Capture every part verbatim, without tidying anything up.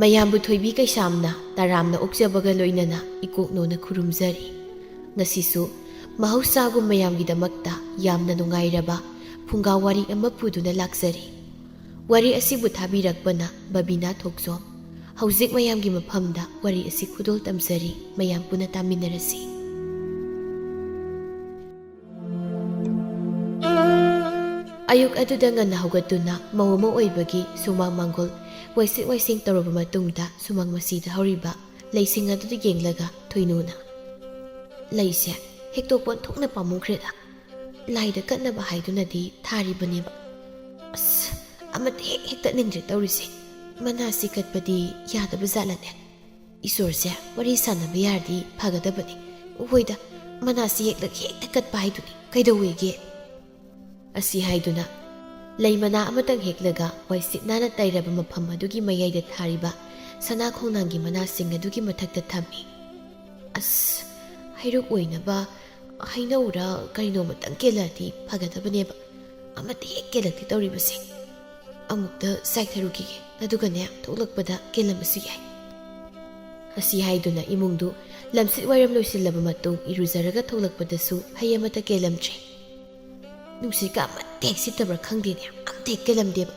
ꯃꯌꯥꯝꯕꯨ ꯊꯣꯏꯕꯤ ꯀꯩꯁꯥꯝꯅ ꯇꯔꯥꯝꯅ ꯑꯣꯛꯆꯕꯒ ꯂꯣꯏꯅꯅ ꯏꯀꯣꯛꯅꯣꯅ ꯈꯨꯔꯨꯝꯖꯔꯤ꯫ ꯉꯁꯤꯁꯨ ꯃꯍꯧꯁꯥꯒꯨꯝ ꯃꯌꯥꯝꯒꯤꯗꯃꯛꯇ ꯌꯥꯝꯅ ꯅꯨꯡꯉꯥꯏꯔꯕ ꯐꯨꯡꯒꯥ ꯋꯥꯔꯤ ꯑꯃ ꯄꯨꯗꯨꯅ ꯂꯥꯛꯆꯔꯤ꯫ ꯋꯥꯔꯤ ꯑꯁꯤꯕꯨ ꯊꯥꯕꯤꯔꯛꯄꯅ ꯕꯕꯤꯅꯥ ꯊꯣꯛꯆꯣꯝ꯫ ꯍꯧꯖꯤꯛ ꯃꯌꯥꯝꯒꯤ ꯃꯐꯝꯗ ꯋꯥꯔꯤ ꯑꯁꯤ ꯈꯨꯗꯣꯜ ꯇꯝꯖꯔꯤ, ꯃꯌꯥꯝ ꯄꯨꯟꯅ ꯇꯥꯃꯤꯟꯅꯔꯁꯤ꯫ ꯑꯌꯨꯛ ꯑꯗꯨꯗ ꯉꯟꯅ ꯍꯧꯒꯠꯇꯨꯅ ꯃꯧ ꯑꯃ ꯑꯣꯏꯕꯒꯤ ꯁꯨꯃꯥꯡ ꯃꯥꯡꯒꯣꯜ ꯋꯥꯏꯁꯤꯠ ꯋꯥꯏꯁꯤꯡ ꯇꯧꯔꯕ ꯃꯇꯨꯡꯗ, ꯁꯨꯃꯥꯡ ꯃꯁꯤꯗ ꯍꯧꯔꯤꯕ ꯂꯩꯁꯤꯡ ꯑꯗꯨꯗ ꯌꯦꯡꯂꯒ ꯊꯣꯏꯅꯨꯅ, "ꯂꯩꯁꯦ ꯍꯦꯛꯇꯣꯛꯄ ꯑꯣꯟꯊꯣꯛꯅ ꯄꯥꯝꯃꯨꯈ꯭ꯔꯦꯗ꯫ ꯂꯥꯏꯗ ꯀꯠꯅꯕ ꯍꯥꯏꯗꯨꯅꯗꯤ ꯊꯥꯔꯤꯕꯅꯦꯕ꯫ ꯑꯁ, ꯑꯃꯠꯇ ꯍꯦꯛ ꯍꯦꯛꯇꯠꯅꯤꯡꯗ꯭ꯔꯦ ꯇꯧꯔꯤꯁꯦ꯫ ꯃꯅꯥꯁꯤ ꯀꯠꯄꯗꯤ ꯌꯥꯗꯕ ꯖꯥꯠꯂꯅꯦ? ꯏꯁꯣꯔꯁꯦ ꯋꯥꯔꯤ ꯁꯥꯟꯅꯕ ꯌꯥꯔꯗꯤ ꯐꯒꯗꯕꯅꯤ꯫ ꯍꯣꯏꯗ, ꯃꯅꯥꯁꯤ ꯍꯦꯛꯂꯒ ꯍꯦꯛꯇ ꯀꯠꯄ ꯍꯥꯏꯗꯨꯅꯤ꯫ ꯀꯩꯗꯧꯋꯦꯒꯦ?" ꯑꯁꯤ ꯍꯥꯏꯗꯨꯅ ꯂꯩ ꯃꯅꯥ ꯑꯃꯇꯪ ꯍꯦꯛꯂꯒ ꯋꯥꯏꯁꯤꯠ ꯅꯥꯟꯅ ꯇꯩꯔꯕ ꯃꯐꯝ ꯑꯗꯨꯒꯤ ꯃꯌꯥꯏꯗ ꯊꯥꯔꯤꯕ ꯁꯅꯥ ꯈꯣꯡꯅꯥꯡꯒꯤ ꯃꯅꯥꯁꯤꯡ ꯑꯗꯨꯒꯤ ꯃꯊꯛꯇ ꯊꯝꯃꯤ꯫ "ꯑꯁ, ꯍꯩꯔꯨꯛ ꯑꯣꯏꯅꯕ ꯍꯩꯅꯧꯔ ꯀꯔꯤꯅꯣꯃꯇꯪ ꯀꯦꯜꯂꯛꯑꯗꯤ ꯐꯒꯗꯕꯅꯦꯕ꯫ ꯑꯃꯠꯇ ꯍꯦꯛ ꯀꯦꯜꯂꯛꯇꯦ ꯇꯧꯔꯤꯕꯁꯦ꯫ ꯑꯃꯨꯛꯇ ꯆꯥꯏꯊꯔꯨꯈꯤꯒꯦ, ꯑꯗꯨꯒꯅꯦ ꯊꯣꯛꯂꯛꯄꯗ ꯀꯦꯜꯂꯝꯕꯁꯨ ꯌꯥꯏ"꯫ ꯑꯁꯤ ꯍꯥꯏꯗꯨꯅ ꯏꯃꯨꯡꯗꯨ ꯂꯝꯁꯤꯠ ꯋꯥꯏꯔꯝ ꯂꯣꯏꯁꯤꯜꯂꯕ ꯃꯇꯨꯡ ꯏꯔꯨꯖꯔꯒ ꯊꯣꯛꯂꯛꯄꯗꯁꯨ ꯍꯩ ꯑꯃꯠꯇ ꯀꯦꯜꯂꯝꯗ꯭ꯔꯦ꯫ "ꯅꯨꯡꯁꯤꯠꯀ ꯑꯃꯠꯇ ꯍꯦꯛ ꯁꯤꯠꯇꯕ꯭ꯔꯥ ꯈꯪꯗꯦꯅꯦ, ꯑꯝꯇ ꯍꯦꯛ ꯀꯦꯜꯂꯝꯗꯦꯕ꯫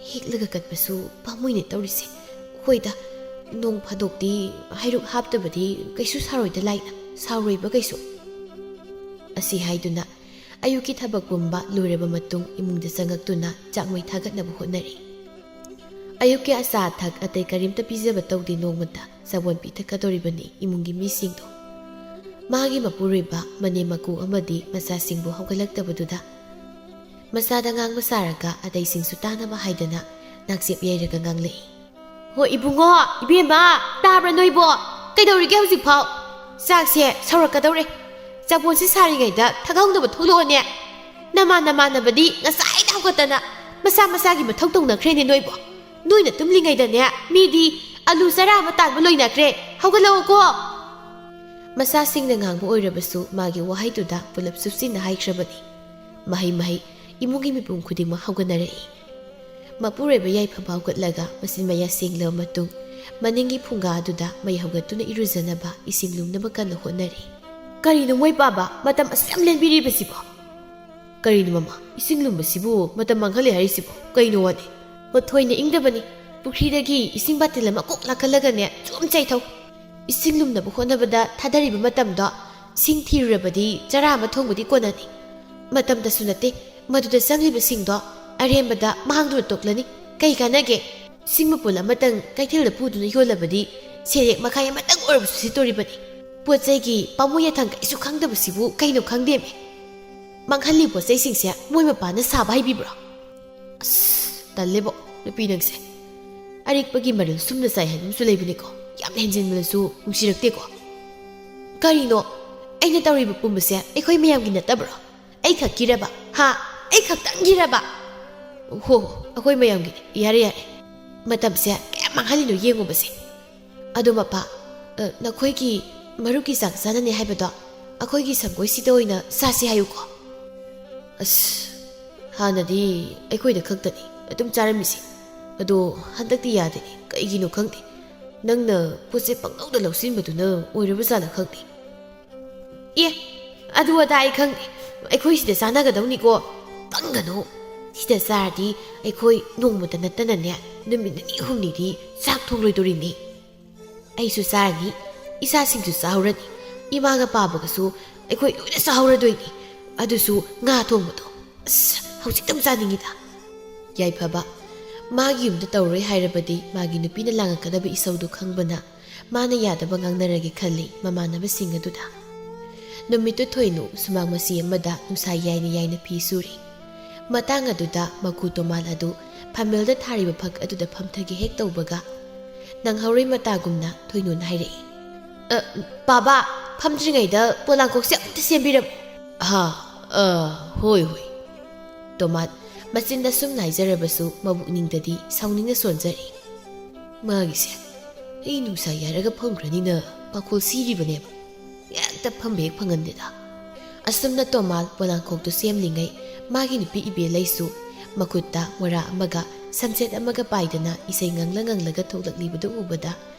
ꯍꯦꯛꯂꯒ ꯀꯠꯄꯁꯨ ꯄꯥꯝꯃꯨꯏꯅꯦ ꯇꯧꯔꯤꯁꯦ꯫ ꯍꯣꯏꯗ, ꯅꯣꯡ ꯐꯥꯗꯣꯛꯇꯤ ꯍꯩꯔꯨꯛ ꯍꯥꯞꯇꯕꯗꯤ ꯀꯩꯁꯨ ꯁꯥꯔꯣꯏꯗ ꯂꯥꯏꯅ, ꯁꯥꯎꯔꯣꯏꯕ ꯀꯩꯁꯨ"꯫ ꯑꯁꯤ ꯍꯥꯏꯗꯨꯅ ꯑꯌꯨꯛꯀꯤ ꯊꯕꯛ ꯄꯨꯝꯕ ꯂꯣꯏꯔꯕ ꯃꯇꯨꯡ ꯏꯃꯨꯡꯗ ꯆꯪꯉꯛꯇꯨꯅ ꯆꯥꯛ ꯃꯩ ꯊꯥꯒꯠꯅꯕ ꯍꯣꯠꯅꯔꯤ꯫ ꯑꯌꯨꯛꯀꯤ ꯑꯆꯥ ꯑꯊꯛ ꯑꯇꯩ ꯀꯔꯤꯝꯇ ꯄꯤꯖꯕ ꯇꯧꯗꯦ ꯅꯣꯡꯃꯇ꯫ ꯆꯕꯣꯟ ꯄꯤꯊꯛꯀꯗꯧꯔꯤꯕꯅꯤ ꯏꯃꯨꯡꯒꯤ ꯃꯤꯁꯤꯡꯗꯣ꯫ ꯃꯥꯒꯤ ꯃꯄꯨꯔꯣꯏꯕ, ꯃꯅꯦꯝ ꯃꯀꯨ ꯑꯃꯗꯤ ꯃꯆꯥꯁꯤꯡꯕꯨ ꯍꯧꯒꯠꯂꯛꯇꯕꯗꯨꯗ ꯃꯆꯥꯗ ꯉꯥꯡꯕ ꯁꯥꯔꯒ ꯑꯇꯩꯁꯤꯡꯁꯨ ꯇꯥꯅꯕ ꯍꯥꯏꯗꯅ ꯅꯥꯛꯆꯦꯞ ꯌꯩꯔꯒ ꯉꯥꯡꯂꯛꯏ꯫ "ꯍꯣ ꯏꯕꯨꯡꯉꯣ, ꯏꯕꯦꯝꯃ, ꯇꯥꯕ꯭ꯔꯥ ꯅꯣꯏꯕꯣ? ꯀꯩꯗꯧꯔꯤꯒꯦ ꯍꯧꯖꯤꯛꯐꯥꯎ? ꯆꯥꯛꯁꯦ ꯁꯧꯔꯛꯀꯗꯧꯔꯦ꯫ ꯆꯕꯣꯟꯁꯤ ꯁꯥꯔꯤꯉꯩꯗ ꯊꯛꯍꯧꯅꯕ ꯊꯣꯛꯂꯛꯑꯣꯅꯦ꯫ ꯅꯃꯥꯟ ꯅꯃꯥꯟꯅꯕꯗꯤ ꯉꯁꯥꯏꯗ ꯍꯧꯒꯠꯇꯅ ꯃꯁꯥ ꯃꯁꯥꯒꯤ ꯃꯊꯧ ꯇꯧꯅꯈ꯭ꯔꯦꯅꯦ ꯅꯣꯏꯕꯣ꯫ ꯅꯣꯏꯅ ꯇꯨꯝꯂꯤꯉꯩꯗꯅꯦ ꯃꯤꯗꯤ ꯑꯂꯨ ꯆꯔꯥ ꯑꯃ ꯇꯥꯟꯕ ꯂꯣꯏꯅꯈ꯭ꯔꯦ꯫ ꯍꯧꯒꯠꯂꯛꯑꯣꯀꯣ"꯫ ꯃꯆꯥꯁꯤꯡꯅ ꯉꯥꯡꯕ ꯑꯣꯏꯔꯕꯁꯨ ꯃꯥꯒꯤ ꯋꯥꯍꯩꯗꯨꯗ ꯄꯨꯂꯞ ꯆꯨꯞꯁꯤꯟꯅ ꯍꯥꯏꯈ꯭ꯔꯕꯅꯤ꯫ ꯃꯍꯩ ꯃꯍꯩ ꯏꯃꯨꯡꯒꯤ ꯃꯤꯄꯨꯝ ꯈꯨꯗꯤꯡꯃꯛ ꯍꯧꯒꯠꯅꯔꯛꯏ꯫ ꯃꯄꯨꯔꯣꯏꯕ ꯌꯥꯏꯐꯕ ꯍꯧꯒꯠꯂꯒ ꯃꯆꯤꯟ ꯃꯌꯥ ꯁꯦꯡꯂꯕ ꯃꯇꯨꯡ, ꯃꯅꯤꯡꯒꯤ ꯐꯨꯡꯒꯥ ꯑꯗꯨꯗ ꯃꯩ ꯍꯧꯒꯠꯇꯨꯅ ꯏꯔꯨꯖꯅꯕ ꯏꯁꯤꯡ ꯂꯨꯝꯅꯕ ꯀꯟꯅ ꯍꯣꯠꯅꯔꯤ꯫ "ꯀꯔꯤꯅꯣ ꯃꯣꯏ ꯄꯥꯕ ꯃꯇꯝ ꯑꯁꯨꯛ ꯌꯥꯝ ꯂꯦꯟꯕꯤꯔꯤꯕꯁꯤꯕꯣ?" "ꯀꯔꯤꯅꯣ ꯃꯃꯥ, ꯏꯁꯤꯡ ꯂꯨꯝꯕꯁꯤꯕꯨ ꯃꯇꯝ ꯃꯥꯡꯍꯜꯂꯤ ꯍꯥꯏꯔꯤꯁꯤꯕꯨ ꯀꯩꯅꯣ ꯋꯥꯅꯤ?" "ꯃꯊꯣꯏꯅ ꯏꯪꯗꯕꯅꯤ, ꯄꯨꯈ꯭ꯔꯤꯗꯒꯤ ꯏꯁꯤꯡ ꯕꯥꯇꯤꯜ ꯑꯃ ꯀꯣꯛ ꯂꯥꯛꯍꯜꯂꯒꯅꯦ ꯆꯨꯝ ꯆꯥꯏꯊꯧ꯫ ꯏꯁꯤꯡ ꯂꯨꯝꯅꯕ ꯍꯣꯠꯅꯕꯗ ꯊꯥꯗꯔꯤꯕ ꯃꯇꯝꯗꯣ ꯁꯤꯡ ꯊꯤꯔꯨꯔꯕꯗꯤ ꯆꯔꯥ ꯑꯃ ꯊꯣꯡꯕꯗꯤ ꯀꯣꯟꯅꯅꯤ꯫ ꯃꯇꯝꯗꯁꯨ ꯅꯠꯇꯦ, ꯃꯗꯨꯗ ꯆꯪꯂꯤꯕ ꯁꯤꯡꯗꯣ ꯑꯔꯦꯝꯕꯗ ꯃꯥꯡꯗꯨꯅ ꯇꯣꯛꯂꯅꯤ꯫ ꯀꯩ ꯀꯥꯟꯅꯒꯦ? ꯁꯤꯡ ꯃꯄꯨꯜ ꯑꯃꯇꯪ ꯀꯩꯊꯦꯜꯗ ꯄꯨꯗꯨꯅ ꯌꯣꯜꯂꯕꯗꯤ ꯁꯦꯔꯦꯛ ꯃꯈꯥꯏ ꯑꯃꯇꯪ ꯑꯣꯏꯔꯕꯁꯨ ꯁꯤꯠꯇꯣꯔꯤꯕꯅꯤ꯫ ꯄꯣꯠ ꯆꯩꯒꯤ ꯄꯥꯝꯃꯨ ꯌꯥꯊꯪ ꯀꯩꯁꯨ ꯈꯪꯗꯕꯁꯤꯕꯨ ꯀꯩꯅꯣ ꯈꯪꯗꯦꯃꯤ꯫ ꯃꯥꯡꯍꯜꯂꯤ ꯄꯣꯠ ꯆꯩꯁꯤꯡꯁꯦ ꯃꯣꯏ ꯃꯄꯥꯅ ꯁꯥꯕ ꯍꯩꯕꯤꯕ꯭ꯔꯣ?" "ꯑꯁ, ꯇꯜꯂꯦꯕꯣ, ꯅꯨꯄꯤ ꯅꯪꯁꯦ꯫ ꯑꯔꯤꯛꯄꯒꯤ ꯃꯔꯤꯜ ꯁꯨꯝꯅ ꯆꯥꯏ ꯍꯥꯏꯕ ꯑꯃꯁꯨ ꯂꯩꯕꯅꯤꯀꯣ꯫ ꯌꯥꯝꯅ ꯍꯦꯟꯖꯤꯟꯕꯗꯁꯨ ꯅꯨꯡꯁꯤꯔꯛꯇꯦꯀꯣ꯫ ꯀꯔꯤꯅꯣ? ꯑꯩꯅ ꯇꯧꯔꯤꯕ ꯄꯨꯝꯕꯁꯦ ꯑꯩꯈꯣꯏ ꯃꯌꯥꯝꯒꯤ ꯅꯠꯇꯕ꯭ꯔꯣ? ꯑꯩ ꯈꯛꯀꯤꯔꯕ? ꯍꯥ? ꯑꯩ ꯈꯛꯇꯪꯒꯤꯔꯕ?" "ꯍꯣ, ꯍꯣ, ꯑꯩꯈꯣꯏ ꯃꯌꯥꯝꯒꯤꯅꯤ꯫ ꯌꯥꯔꯦ, ꯌꯥꯔꯦ꯫ ꯃꯇꯝꯁꯦ ꯀꯌꯥꯝ ꯃꯥꯡꯍꯜꯂꯤꯅꯣ ꯌꯦꯡꯉꯨꯕꯁꯦ꯫ ꯑꯗꯣ ꯃꯄꯥ, ꯑ, ꯅꯈꯣꯏꯒꯤ ꯃꯔꯨꯞꯀꯤ ꯆꯥꯛ ꯆꯥꯅꯅꯤ ꯍꯥꯏꯕꯗꯣ ꯑꯩꯈꯣꯏꯒꯤ ꯁꯪꯒꯣꯏꯁꯤꯗ ꯑꯣꯏꯅ ꯆꯥꯁꯤ ꯍꯥꯏꯌꯨꯀꯣ꯫" "ꯑꯁ, ꯍꯥꯟꯅꯗꯤ ꯑꯩꯈꯣꯏꯗ ꯈꯛꯇꯅꯤ ꯑꯗꯨꯝ ꯆꯥꯔꯝꯃꯤꯁꯦ꯫ ꯑꯗꯣ ꯍꯟꯗꯛꯇꯤ ꯌꯥꯗꯦꯅꯦ, ꯀꯩꯒꯤꯅꯣ ꯈꯪꯗꯦ꯫ ꯅꯪꯅ ꯄꯣꯠ ꯆꯩ ꯄꯪꯂꯧꯗ ꯂꯧꯁꯤꯟꯕꯗꯨꯅ ꯑꯣꯏꯔꯕ ꯖꯥꯠꯂ ꯈꯪꯗꯦ꯫" "ꯑꯦ, ꯑꯗꯨ ꯑꯗꯥ ꯑꯩ ꯈꯪꯗꯦ꯫ ꯑꯩꯈꯣꯏ ꯁꯤꯗ ꯆꯥꯅꯒꯗꯧꯅꯤꯀꯣ꯫ ꯄꯪꯒꯅꯨ꯫ ꯁꯤꯗ ꯆꯥꯔꯗꯤ ꯑꯩꯈꯣꯏ ꯅꯣꯡꯃꯇ ꯅꯠꯇꯅꯅꯦ, ꯅꯨꯃꯤꯠ ꯅꯤꯅꯤ ꯍꯨꯝꯅꯤꯗꯤ ꯆꯥꯛ ꯊꯣꯡꯂꯣꯏꯗꯧꯔꯤꯅꯤ꯫ ꯑꯩꯁꯨ ꯆꯥꯔꯅꯤ, ꯏꯆꯥꯁꯤꯡꯁꯨ ꯆꯥꯍꯧꯔꯅꯤ, ꯏꯃꯥꯒ ꯄꯥꯕꯒꯁꯨ ꯑꯩꯈꯣꯏ ꯂꯣꯏꯅ ꯆꯥꯍꯧꯔꯗꯣꯏꯅꯤ꯫ ꯑꯗꯨꯁꯨ ꯉꯥ ꯊꯣꯡꯕꯗꯣ꯫ ꯑꯁ, ꯍꯧꯖꯤꯛꯇꯪ ꯆꯥꯅꯤꯡꯉꯤꯗ꯫" ꯌꯥꯏꯐꯕ, ꯃꯥꯒꯤ ꯌꯨꯝꯗ ꯇꯧꯔꯣꯏ ꯍꯥꯏꯔꯕꯗꯤ ꯃꯥꯒꯤ ꯅꯨꯄꯤꯅ ꯂꯥꯡꯉꯛꯀꯗꯕ ꯏꯁꯧꯗꯨ ꯈꯪꯕꯅ, ꯃꯥꯅ ꯌꯥꯗꯕ ꯉꯥꯡꯅꯔꯒꯦ ꯈꯜꯂꯤ ꯃꯃꯥꯟꯅꯕꯁꯤꯡ ꯑꯗꯨꯗ꯫ ꯅꯨꯃꯤꯠꯇꯨ ꯊꯣꯏꯅꯨ ꯁꯨꯃꯥꯡ ꯃꯆꯤ ꯑꯃꯗ ꯅꯨꯡꯁꯥ ꯌꯥꯏꯅ ꯌꯥꯏꯅ ꯐꯤ ꯁꯨꯔꯤ꯫ ꯃꯇꯥꯡ ꯑꯗꯨꯗ ꯃꯀꯨ ꯇꯣꯃꯥꯜ ꯑꯗꯨ ꯐꯝꯃꯦꯜꯗ ꯊꯥꯔꯤꯕ ꯐꯛ ꯑꯗꯨꯗ ꯐꯝꯊꯒꯦ ꯍꯦꯛ ꯇꯧꯕꯒ, ꯅꯪꯍꯧꯔꯣꯏ ꯃꯇꯥꯒꯨꯝꯅ ꯊꯣꯏꯅꯨꯅ ꯍꯥꯏꯔꯛꯏ, "ꯑ, ꯄꯥꯕꯥ, ꯐꯝꯗ꯭ꯔꯤꯉꯩꯗ ꯄꯣꯂꯥꯡꯈꯣꯛꯁꯦ ꯑꯃꯨꯛꯇ ꯁꯦꯝꯕꯤꯔꯝꯃꯨ꯫" "ꯍꯥ? ꯑ, ꯍꯣꯏ, ꯍꯣꯏ꯫" ꯇꯣꯃꯥꯠ ꯃꯆꯤꯟꯗ ꯁꯨꯝꯅ ꯍꯥꯏꯖꯔꯕꯁꯨ ꯃꯕꯨꯛꯅꯤꯡꯗꯗꯤ ꯁꯥꯎꯅꯤꯡꯅ ꯁꯣꯟꯖꯔꯤ꯫ "ꯃꯥꯒꯤꯁꯦ ꯑꯩ ꯅꯨꯡꯁꯥ ꯌꯥꯏꯔꯒ ꯐꯝꯈ꯭ꯔꯅꯤꯅ ꯄꯥꯈꯣꯜ ꯁꯤꯔꯤꯕꯅꯦꯕ꯫ ꯍꯦꯛꯇ ꯐꯝꯕ ꯍꯦꯛ ꯐꯪꯍꯟꯗꯦꯗ꯫" ꯑꯁꯨꯝꯅ ꯇꯣꯃꯥꯜ ꯄꯣꯂꯥꯡꯈꯣꯛꯇꯨ ꯁꯦꯝꯂꯤꯉꯩ ꯃꯥꯒꯤ ꯅꯨꯄꯤ ꯏꯕꯦꯂꯩꯁꯨ ꯃꯈꯨꯠꯇ ꯃꯣꯔꯥ ꯑꯃꯒ ꯁꯝꯆꯦꯠ ꯑꯃꯒ ꯄꯥꯏꯗꯅ ꯏꯁꯩ ꯉꯪꯂ ꯉꯪꯂꯒ ꯊꯣꯛꯂꯛꯂꯤꯕꯗꯨ ꯎꯕꯗ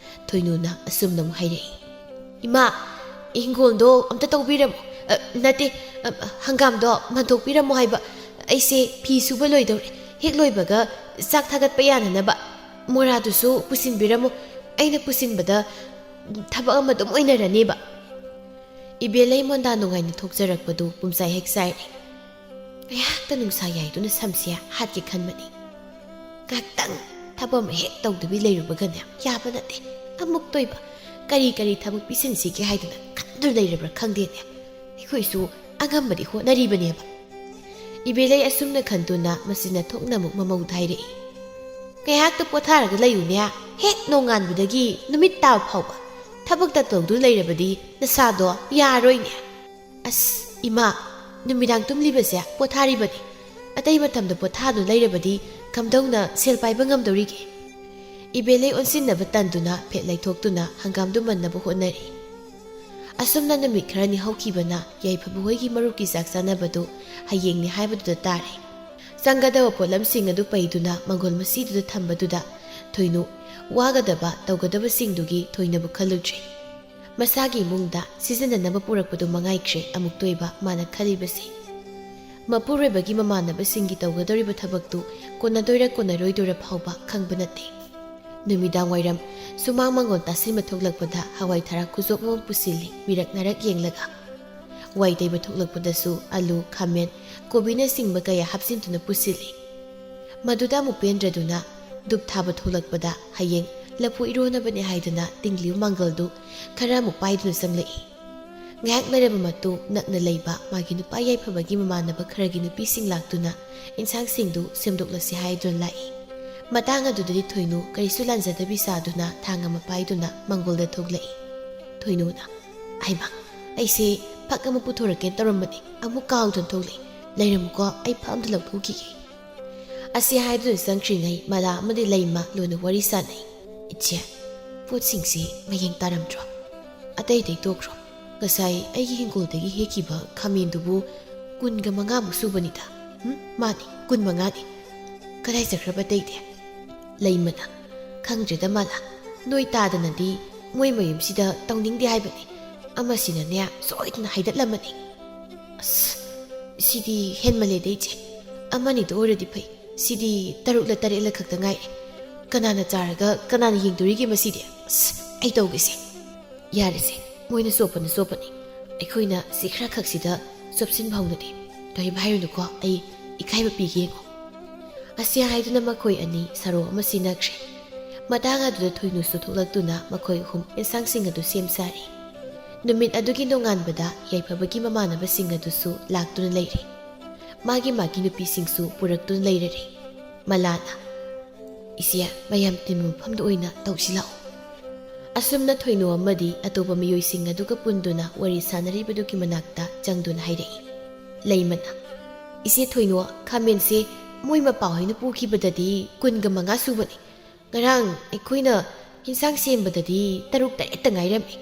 ꯊꯣꯏꯅꯨꯅ ꯑꯁꯨꯝꯅ ꯑꯃꯨꯛ ꯍꯥꯏꯔꯛꯏ, "ꯏꯃꯥ, ꯏꯪꯈꯣꯜꯗꯣ ꯑꯝꯇ ꯇꯧꯕꯤꯔꯝꯃꯣ꯫ ꯑ, ꯅꯠꯇꯦ, ꯑ, ꯍꯪꯒꯥꯝꯗꯣ ꯃꯟꯊꯣꯛꯄꯤꯔꯝꯃꯣ ꯍꯥꯏꯕ꯫ ꯑꯩꯁꯦ ꯐꯤ ꯁꯨꯕ ꯂꯣꯏꯗꯧꯔꯦ꯫ ꯍꯦꯛ ꯂꯣꯏꯕꯒ ꯆꯥꯛ ꯊꯥꯒꯠꯄ ꯌꯥꯅꯅꯕ ꯃꯣꯔꯥꯗꯨꯁꯨ ꯄꯨꯁꯤꯟꯕꯤꯔꯝꯃꯣ꯫ ꯑꯩꯅ ꯄꯨꯁꯤꯟꯕꯗ ꯊꯕꯛ ꯑꯃ ꯑꯗꯨꯝ ꯑꯣꯏꯅꯔꯅꯦꯕ"꯫ ꯏꯕꯦꯂꯩ ꯃꯣꯟꯗꯥ ꯅꯨꯡꯉꯥꯏꯅ ꯊꯣꯛꯆꯔꯛꯄꯗꯨ ꯄꯨꯝꯆꯥꯏ ꯍꯦꯛ ꯆꯥꯏꯔꯦ꯫ ꯉꯥꯏꯍꯥꯛꯇ ꯅꯨꯡꯁꯥ ꯌꯥꯏꯗꯨꯅ ꯁꯝꯁꯦ ꯍꯥꯠꯀꯦ ꯈꯟꯕꯅꯤ꯫ ꯉꯥꯏꯍꯥꯛꯇꯪ ꯊꯕꯛ ꯑꯃ ꯍꯦꯛ ꯇꯧꯗꯕꯤ ꯂꯩꯔꯨꯕꯒꯅꯦ, ꯌꯥꯕ ꯅꯠꯇꯦ꯫ ꯑꯃꯨꯛꯇꯣꯏꯕ ꯀꯔꯤ ꯀꯔꯤ ꯊꯕꯛ ꯄꯤꯁꯤꯟꯁꯤꯒꯦ ꯍꯥꯏꯗꯨꯅ ꯈꯟꯗꯨꯅ ꯂꯩꯔꯕ꯭ꯔꯥ ꯈꯪꯗꯦꯅꯦ꯫ ꯑꯩꯈꯣꯏꯁꯨ ꯑꯉꯝꯕꯗꯤ ꯍꯣꯠꯅꯔꯤꯕꯅꯦꯕ꯫ ꯏꯕꯦꯂꯩ ꯑꯁꯨꯝꯅ ꯈꯟꯗꯨꯅ ꯃꯆꯤꯟꯅ ꯊꯣꯛꯅ ꯑꯃꯨꯛ ꯃꯃꯧꯗ ꯍꯥꯏꯔꯛꯏ, "ꯉꯥꯏꯍꯥꯛꯇ ꯄꯣꯊꯥꯔꯒ ꯂꯩꯌꯨꯅꯦ꯫ ꯍꯦꯛ ꯅꯣꯡꯉꯥꯟꯕꯗꯒꯤ ꯅꯨꯃꯤꯠ ꯇꯥꯕ ꯐꯥꯎꯕ ꯊꯕꯛꯇ ꯇꯧꯗꯨꯅ ꯂꯩꯔꯕꯗꯤ ꯅꯁꯥꯗꯣ ꯌꯥꯔꯣꯏꯅꯦ"꯫ "ꯑꯁ, ꯏꯃꯥ, ꯅꯨꯃꯤꯗꯥꯡ ꯇꯨꯝꯂꯤꯕꯁꯦ ꯄꯣꯊꯥꯔꯤꯕꯅꯤ꯫ ꯑꯇꯩ ꯃꯇꯝꯗ ꯄꯣꯊꯥꯗꯨꯅ ꯂꯩꯔꯕꯗꯤ ꯀꯝꯗꯧꯅ ꯁꯦꯜ ꯄꯥꯏꯕ ꯉꯝꯗꯧꯔꯤꯒꯦ?" ꯏꯕꯦꯂꯩ ꯑꯣꯟꯁꯤꯟꯅꯕ ꯇꯟꯗꯨꯅ ꯐꯦꯠ ꯂꯩꯊꯣꯛꯇꯨꯅ ꯍꯪꯒꯥꯝꯗꯨ ꯃꯟꯅꯕ ꯍꯣꯠꯅꯔꯤ꯫ ꯑꯁꯨꯝꯅ ꯅꯨꯃꯤꯠ ꯈꯔꯅꯤ ꯍꯧꯈꯤꯕꯅ ꯌꯥꯏꯐꯕ ꯍꯣꯏꯒꯤ ꯃꯔꯨꯞꯀꯤ ꯆꯥꯛ ꯆꯥꯅꯕꯗꯨ ꯍꯌꯦꯡꯅꯤ ꯍꯥꯏꯕꯗꯨꯗ ꯇꯥꯔꯦ꯫ ꯆꯪꯒꯗꯕ ꯄꯣꯠꯂꯝꯁꯤꯡ ꯑꯗꯨ ꯄꯩꯗꯨꯅ ꯃꯪꯒꯣꯜ ꯃꯁꯤꯗꯨꯗ ꯊꯝꯕꯗꯨꯗ ꯊꯣꯏꯅꯨ ꯋꯥꯒꯗꯕ ꯇꯧꯒꯗꯕꯁꯤꯡꯗꯨꯒꯤ ꯊꯣꯏꯅꯕꯨ ꯈꯜꯂꯨꯗ꯭ꯔꯦ꯫ ꯃꯁꯥꯒꯤ ꯏꯃꯨꯡꯗ ꯁꯤꯖꯤꯟꯅꯅꯕ ꯄꯨꯔꯛꯄꯗꯨ ꯃꯉꯥꯏꯈ꯭ꯔꯦ ꯑꯃꯨꯛꯇꯣꯏꯕ ꯃꯥꯅ ꯈꯜꯂꯤꯕꯁꯦ꯫ ꯃꯄꯨꯔꯣꯏꯕꯒꯤ ꯃꯃꯥꯟꯅꯕꯁꯤꯡꯒꯤ ꯇꯧꯒꯗꯧꯔꯤꯕ ꯊꯕꯛꯇꯨ ꯀꯣꯟꯅꯗꯣꯏꯔ ꯀꯣꯟꯅꯔꯣꯏꯗꯣꯏꯔ ꯐꯥꯎꯕ ꯈꯪꯕ ꯅꯠꯇꯦ꯫ ꯅꯨꯃꯤꯗꯥꯡ ꯋꯥꯏꯔꯝ ꯁꯨꯃꯥꯡ ꯃꯪꯒꯣꯜ ꯇꯥꯁꯤꯟꯕ ꯊꯣꯛꯂꯛꯄꯗ ꯍꯋꯥꯏ ꯊꯔꯥꯛ ꯈꯨꯖꯣꯞ ꯑꯃ ꯄꯨꯁꯤꯜꯂꯤ ꯃꯤꯔꯛ ꯅꯥꯔꯛ ꯌꯦꯡꯂꯒ꯫ ꯋꯥꯏ ꯇꯩꯕ ꯊꯣꯛꯂꯛꯄꯗꯁꯨ ꯑꯂꯨ, ꯈꯥꯃꯦꯟ, ꯀꯣꯕꯤꯅꯆꯤꯡꯕ ꯀꯌꯥ ꯍꯥꯞꯆꯤꯟꯗꯨꯅ ꯄꯨꯁꯤꯜꯂꯤ꯫ ꯃꯗꯨꯗ ꯑꯃꯨꯛ ꯄꯦꯟꯗ꯭ꯔꯗꯨꯅ ꯙꯨꯞ ꯊꯥꯕ ꯊꯣꯛꯂꯛꯄꯗ ꯍꯌꯦꯡ ꯂꯐꯨ ꯏꯔꯣꯟꯅꯕꯅꯦ ꯍꯥꯏꯗꯨꯅ ꯇꯤꯡꯂꯤꯕ ꯃꯪꯒꯜꯗꯨ ꯈꯔ ꯑꯃꯨꯛ ꯄꯥꯏꯗꯨꯅ ꯆꯪꯂꯛꯏ꯫ ꯉꯥꯏꯍꯥꯛ ꯂꯩꯔꯕ ꯃꯇꯨꯡ ꯅꯛꯅ ꯂꯩꯕ ꯃꯥꯒꯤ ꯅꯨꯄꯥ ꯌꯥꯏꯐꯕꯒꯤ ꯃꯃꯥꯟꯅꯕ ꯈꯔꯒꯤ ꯅꯨꯄꯤꯁꯤꯡ ꯂꯥꯛꯇꯨꯅ ꯏꯟꯁꯥꯡꯁꯤꯡꯗꯨ ꯁꯦꯝꯗꯣꯛꯂꯁꯤ ꯍꯥꯏꯗꯨꯅ ꯂꯥꯛꯏ꯫ ꯃꯇꯥꯡ ꯑꯗꯨꯗꯗꯤ ꯊꯣꯏꯅꯨ ꯀꯔꯤꯁꯨ ꯂꯥꯟꯖꯗꯕꯤ ꯁꯥꯗꯨꯅ ꯊꯥꯡ ꯑꯃ ꯄꯥꯏꯗꯨꯅ ꯃꯪꯒꯣꯜꯗ ꯊꯣꯛꯂꯛꯏ꯫ ꯊꯣꯏꯅꯨꯅ, "ꯍꯩꯃꯥ, ꯑꯩꯁꯦ ꯐꯛ ꯑꯃ ꯄꯨꯊꯣꯔꯛꯀꯦꯅ ꯇꯧꯔꯝꯕꯅꯤ, ꯑꯃꯨꯛ ꯀꯥꯎꯗꯨꯅ ꯊꯣꯛꯂꯛꯏ꯫ ꯂꯩꯔꯝꯃꯨꯀꯣ, ꯑꯩ ꯐꯛ ꯑꯝꯇ ꯂꯧꯊꯣꯛꯈꯤꯒꯦ"꯫ ꯑꯁꯤ ꯍꯥꯏꯗꯨꯅ ꯆꯪꯈ꯭ꯔꯤꯉꯩ ꯃꯂꯥ ꯑꯃꯗꯤ ꯂꯩꯃ ꯂꯣꯏꯅ ꯋꯥꯔꯤ ꯁꯥꯟꯅꯩ꯫ "ꯏꯆꯦ, ꯄꯣꯠꯁꯤꯡꯁꯤ ꯃꯌꯦꯡ ꯇꯥꯔꯝꯗ꯭ꯔꯣ? ꯑꯇꯩ ꯑꯇꯩ ꯇꯣꯛꯈ꯭ꯔꯣ꯫ ꯉꯁꯥꯏ ꯑꯩꯒꯤ ꯍꯤꯡꯒꯣꯜꯗꯒꯤ ꯍꯦꯛꯈꯤꯕ ꯈꯥꯃꯦꯟꯗꯨꯕꯨ ꯀꯨꯟꯒ ꯃꯉꯥꯃꯨꯛ ꯁꯨꯕꯅꯤꯗ꯫ "ꯎꯝ, ꯃꯥꯅꯤ, ꯀꯨꯟ ꯃꯉꯥꯅꯤ꯫ ꯀꯗꯥꯏ ꯆꯠꯈ꯭ꯔꯕ ꯑꯇꯩꯗꯤ?" ꯂꯩꯃꯅ, "ꯈꯪꯗ꯭ꯔꯦꯗ ꯃꯥꯂꯥ, ꯅꯣꯏ ꯇꯥꯗꯅꯗꯤ ꯃꯣꯏ ꯃꯌꯨꯝꯁꯤꯗ ꯇꯧꯅꯤꯡꯗꯦ ꯍꯥꯏꯕꯅꯤ꯫ ꯑꯃꯁꯤꯅꯅꯦ ꯁꯣꯏꯗꯅ ꯍꯥꯏꯗꯠꯂꯝꯃꯅꯤ꯫" "ꯑꯁ, ꯁꯤꯗꯤ ꯍꯦꯟꯃꯜꯂꯦꯗ ꯏꯆꯦ꯫ ꯑꯃꯅꯤꯗ ꯑꯣꯏꯔꯗꯤ ꯐꯩ, ꯁꯤꯗꯤ ꯇꯔꯨꯛꯂ ꯇꯔꯦꯠꯂ ꯈꯛꯇ ꯉꯥꯏꯔꯦ꯫ ꯀꯅꯥꯅ ꯆꯥꯔꯒ ꯀꯅꯥꯅ ꯌꯦꯡꯗꯣꯔꯤꯒꯦ ꯃꯁꯤꯗꯤ? ꯑꯁ, ꯑꯩ ꯇꯧꯒꯦꯁꯦ꯫" "ꯌꯥꯔꯦꯁꯦ, ꯃꯣꯏꯅ ꯆꯣꯞꯄꯅ ꯆꯣꯞꯄꯅꯤ꯫ ꯑꯩꯈꯣꯏꯅ ꯁꯤ ꯈꯔ ꯈꯛꯁꯤꯗ ꯆꯣꯞꯁꯤꯟꯕ ꯍꯧꯅꯗꯦ꯫ ꯀꯔꯤꯝ ꯍꯥꯏꯔꯨꯅꯨꯀꯣ, ꯑꯩ ꯏꯀꯥꯏꯕ ꯄꯤꯒꯦ ꯌꯦꯡꯉꯣ꯫" ꯑꯁꯤ ꯍꯥꯏꯗꯨꯅ ꯃꯈꯣꯏ ꯑꯅꯤ ꯁꯔꯣ ꯑꯃ ꯁꯤꯟꯅꯈ꯭ꯔꯦ꯫ ꯃꯇꯥꯡ ꯑꯗꯨꯗ ꯊꯣꯏꯅꯨꯁꯨ ꯊꯣꯛꯂꯛꯇꯨꯅ ꯃꯈꯣꯏ ꯑꯍꯨꯝ ꯑꯦꯟꯁꯥꯡꯁꯤꯡ ꯑꯗꯨ ꯁꯦꯝ ꯁꯥꯔꯤ꯫ ꯅꯨꯃꯤꯠ ꯑꯗꯨꯒꯤ ꯅꯣꯡꯉꯥꯟꯕꯗ ꯌꯥꯏꯐꯕꯒꯤ ꯃꯃꯥꯟꯅꯕꯁꯤꯡ ꯑꯗꯨꯁꯨ ꯂꯥꯛꯇꯨꯅ ꯂꯩꯔꯦ꯫ ꯃꯥꯒꯤ ꯃꯥꯒꯤ ꯅꯨꯄꯤꯁꯤꯡꯁꯨ ꯄꯨꯔꯛꯇꯨꯅ ꯂꯩꯔꯔꯦ꯫ ꯃꯂꯥꯅ, "ꯏꯆꯦ, ꯃꯌꯥꯝ ꯇꯤꯟꯕ ꯃꯐꯝꯗ ꯑꯣꯏꯅ ꯇꯧꯁꯤ ꯂꯥꯛꯑꯣ꯫" ꯑꯁꯨꯝꯅ ꯊꯣꯏꯅꯨ ꯑꯃꯗꯤ ꯑꯇꯣꯞꯄ ꯃꯤꯑꯣꯏꯁꯤꯡ ꯑꯗꯨꯒ ꯄꯨꯟꯗꯨꯅ ꯋꯥꯔꯤ ꯁꯥꯟꯅꯔꯤꯕꯗꯨꯒꯤ ꯃꯅꯥꯛꯇ ꯆꯪꯗꯨꯅ ꯍꯥꯏꯔꯛꯏ꯫ ꯂꯩꯃꯅ, "ꯏꯆꯦ ꯊꯣꯏꯅꯨ, ꯈꯥꯃꯦꯟꯁꯦ ꯃꯣꯏ ꯃꯄꯥꯍꯣꯏꯅ ꯄꯨꯈꯤꯕꯗꯗꯤ ꯀꯨꯟꯒ ꯃꯉꯥ ꯁꯨꯕꯅꯤ꯫ ꯉꯔꯥꯡ ꯑꯩꯈꯣꯏꯅ ꯍꯤꯟꯁꯥꯡ ꯁꯦꯝꯕꯗꯗꯤ ꯇꯔꯨꯛ ꯇꯔꯦꯠꯇ ꯉꯥꯏꯔꯝꯃꯤ꯫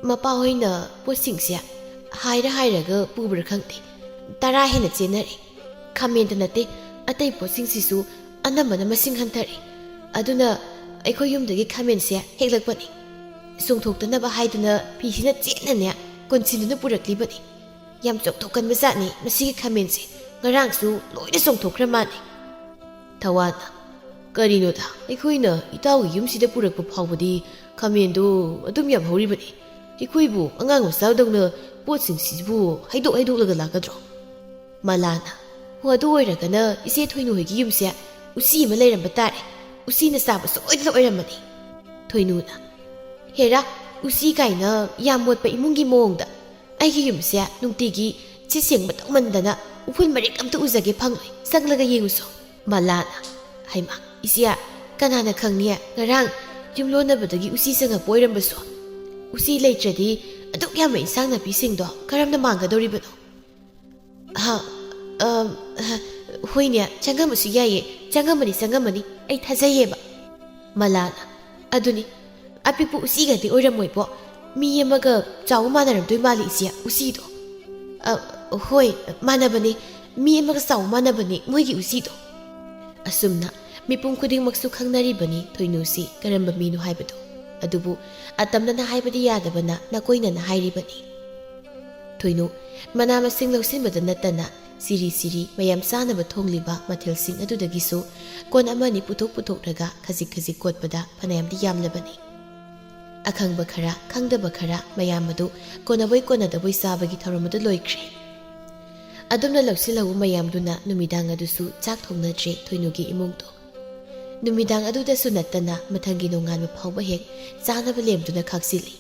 ꯃꯄꯥꯍꯣꯏꯅ ꯄꯣꯠꯁꯤꯡꯁꯦ ꯍꯥꯏꯔ ꯍꯥꯏꯔꯒ ꯄꯨꯕ꯭ꯔꯥ ꯈꯪꯗꯦ, ꯇꯔꯥ ꯍꯦꯟꯅ ꯆꯦꯟꯅꯔꯦ꯫ ꯈꯥꯃꯦꯟꯗ ꯅꯠꯇꯦ, ꯑꯇꯩ ꯄꯣꯠꯁꯤꯡꯁꯤꯁꯨ ꯑꯅꯝꯕꯅ ꯃꯁꯤꯡ ꯍꯟꯊꯔꯦ꯫ ꯑꯗꯨꯅ ꯑꯩꯈꯣꯏ ꯌꯨꯝꯗꯒꯤ ꯈꯥꯃꯦꯟꯁꯦ ꯍꯦꯛꯂꯛꯄꯅꯤ꯫ ꯆꯣꯡꯊꯣꯛꯇꯅꯕ ꯍꯥꯏꯗꯨꯅ ꯐꯤꯁꯤꯅ ꯆꯦꯠꯅꯅꯦ ꯀꯣꯟꯁꯤꯟꯗꯨꯅ ꯄꯨꯔꯛꯂꯤꯕꯅꯤ꯫ ꯌꯥꯝ ꯆꯣꯡꯊꯣꯛꯀꯟꯕ ꯖꯥꯠꯅꯤ ꯃꯁꯤꯒꯤ ꯈꯥꯃꯦꯟꯁꯦ꯫ ꯉꯔꯥꯡꯁꯨ ꯂꯣꯏꯅ ꯆꯣꯡꯊꯣꯛꯈ꯭ꯔ ꯃꯥꯜꯂꯦ꯫" ꯊꯋꯥꯟꯅ, "ꯀꯔꯤꯅꯣꯗ, ꯑꯩꯈꯣꯏꯅ ꯏꯇꯥꯎꯒꯤ ꯌꯨꯝꯁꯤꯗ ꯄꯨꯔꯛꯄ ꯐꯥꯎꯕꯗꯤ ꯈꯥꯃꯦꯟꯗꯣ ꯑꯗꯨꯝ ꯌꯥꯝ ꯍꯧꯔꯤꯕꯅꯤ꯫ ꯑꯩꯈꯣꯏꯕꯨ ꯑꯉꯥꯡ ꯃꯆꯥꯗꯧꯅ ꯄꯣꯠꯁꯤꯡꯁꯤꯕꯨ ꯍꯩꯗꯣꯛ ꯍꯩꯗꯣꯛꯂꯒ ꯂꯥꯛꯀꯗ꯭ꯔꯣ?" ꯃꯂꯥꯅ, "ꯍꯣ, ꯑꯗꯨ ꯑꯣꯏꯔꯒꯅ ꯏꯆꯦ ꯊꯣꯏꯅꯨ ꯍꯣꯏꯒꯤ ꯌꯨꯝꯁꯦ ꯎꯆꯤ ꯑꯃ ꯂꯩꯔꯝꯕ ꯇꯥꯔꯦ꯫ ꯎꯆꯤꯅ ꯆꯥꯕ ꯁꯣꯏꯗꯅ ꯑꯣꯏꯔꯝꯃꯅꯤ꯫" ꯊꯣꯏꯅꯨꯅ, "ꯍꯦꯔꯥ, ꯎꯆꯤ ꯀꯥꯏꯅ ꯌꯥꯝ ꯃꯣꯠꯄ ꯏꯃꯨꯡꯒꯤ ꯃꯑꯣꯡꯗ꯫ ꯑꯩꯒꯤ ꯌꯨꯝꯁꯦ ꯅꯨꯡꯇꯤꯒꯤ ꯁꯤꯠ ꯁꯦꯡꯕ ꯇꯧꯃꯟꯗꯅ ꯎꯐꯨꯜ ꯃꯔꯤꯛ ꯑꯝꯇ ꯎꯖꯒꯦ ꯐꯪꯂꯣꯏ꯫ ꯆꯪꯂꯒ ꯌꯦꯡꯉꯨꯁꯣ꯫" ꯃꯂꯥꯅ, "ꯍꯩꯃꯥ, ꯏꯆꯦ, ꯀꯅꯥꯅ ꯈꯪꯅꯤ? ꯉꯔꯥꯡ ꯌꯨꯝ ꯂꯣꯟꯅꯕꯗꯒꯤ ꯎꯆꯤ ꯆꯪꯉꯛꯄ ꯑꯣꯏꯔꯝꯕꯁꯨ꯫ ꯎꯆꯤ ꯂꯩꯇ꯭ꯔꯗꯤ ꯑꯗꯨꯛ ꯌꯥꯝꯕ ꯏꯟꯁꯥꯡ ꯅꯥꯄꯤꯁꯤꯡꯗꯣ ꯀꯔꯝꯅ ꯃꯥꯡꯒꯗꯧꯔꯤꯕꯅꯣ?" "ꯍꯥ, ꯑꯝ, ꯍ, ꯍꯣꯏꯅꯦ, ꯆꯪꯉꯝꯕꯁꯨ ꯌꯥꯏꯌꯦ꯫ ꯆꯪꯉꯝꯃꯅꯤ, ꯆꯪꯉꯝꯃꯅꯤ꯫ ꯑꯩ ꯊꯥꯖꯩꯌꯦꯕ꯫" ꯃꯂꯥꯅ, "ꯑꯗꯨꯅꯤ, ꯑꯄꯤꯛꯄ ꯎꯆꯤꯒꯗꯤ ꯑꯣꯏꯔꯝꯃꯣꯏꯕꯣ꯫ ꯃꯤ ꯑꯃꯒ ꯆꯥꯎꯕ ꯃꯥꯟꯅꯔꯝꯗꯣꯏ ꯃꯥꯜꯂꯤ ꯏꯆꯦ, ꯎꯆꯤꯗꯣ꯫" "ꯑ, ꯍꯣꯏ, ꯃꯥꯟꯅꯕꯅꯤ꯫ ꯃꯤ ꯑꯃꯒ ꯆꯥꯎ ꯃꯥꯟꯅꯕꯅꯤ ꯃꯣꯏꯒꯤ ꯎꯆꯤꯗꯣ꯫ ꯑꯁꯨꯝꯅ ꯃꯤꯄꯨꯝ ꯈꯨꯗꯤꯡꯃꯛꯁꯨ ꯈꯪꯅꯔꯤꯕꯅꯤ ꯊꯣꯏꯅꯨꯁꯤ ꯀꯔꯝꯕ ꯃꯤꯅꯣ ꯍꯥꯏꯕꯗꯣ꯫ ꯑꯗꯨꯕꯨ ꯑꯇꯝꯅꯅ ꯍꯥꯏꯕꯗꯤ ꯌꯥꯗꯕꯅ ꯅꯥꯀꯣꯏꯅꯅ ꯍꯥꯏꯔꯤꯕꯅꯤ꯫ ꯊꯣꯏꯅꯨ ꯃꯅꯥ ꯃꯁꯤꯡ ꯂꯧꯁꯤꯟꯕꯗ ꯅꯠꯇꯅ ꯁꯤꯔꯤ ꯁꯤꯔꯤ ꯃꯌꯥꯝ ꯆꯥꯅꯕ ꯊꯣꯡꯂꯤꯕ ꯃꯊꯦꯜꯁꯤꯡ ꯑꯗꯨꯗꯒꯤꯁꯨ ꯀꯣꯟ ꯑꯃꯅꯤ ꯄꯨꯊꯣꯛ ꯄꯨꯊꯣꯛꯂꯒ ꯈꯖꯤꯛ ꯈꯖꯤꯛ ꯀꯣꯠꯄꯗ ꯐꯅꯌꯥꯝꯗꯤ ꯌꯥꯝꯂꯕꯅꯤ꯫ ꯑꯈꯪꯕ ꯈꯔ, ꯈꯪꯗꯕ ꯈꯔ ꯃꯌꯥꯝ ꯑꯗꯨ ꯀꯣꯟꯅꯕꯣꯏ ꯀꯣꯟꯅꯗꯕꯣꯏ ꯆꯥꯕꯒꯤ ꯊꯧꯔꯝ ꯑꯗꯨ ꯂꯣꯏꯈ꯭ꯔꯦ꯫ ꯑꯗꯨꯝꯅ ꯂꯧꯁꯤꯜꯍꯧꯕ ꯃꯌꯥꯝꯗꯨꯅ ꯅꯨꯃꯤꯗꯥꯡ ꯑꯗꯨꯁꯨ ꯆꯥꯛ ꯊꯣꯡꯅꯗ꯭ꯔꯦ ꯊꯣꯏꯅꯨꯒꯤ ꯏꯃꯨꯡꯗꯣ꯫ ꯅꯨꯃꯤꯗꯥꯡ ꯑꯗꯨꯗꯁꯨ ꯅꯠꯇꯅ ꯃꯊꯪꯒꯤ ꯅꯣꯡꯉꯥꯟꯕ ꯐꯥꯎꯕ ꯍꯦꯛ ꯆꯥꯅꯕ ꯂꯦꯝꯗꯨꯅ ꯈꯥꯛꯆꯤꯜꯂꯤ꯫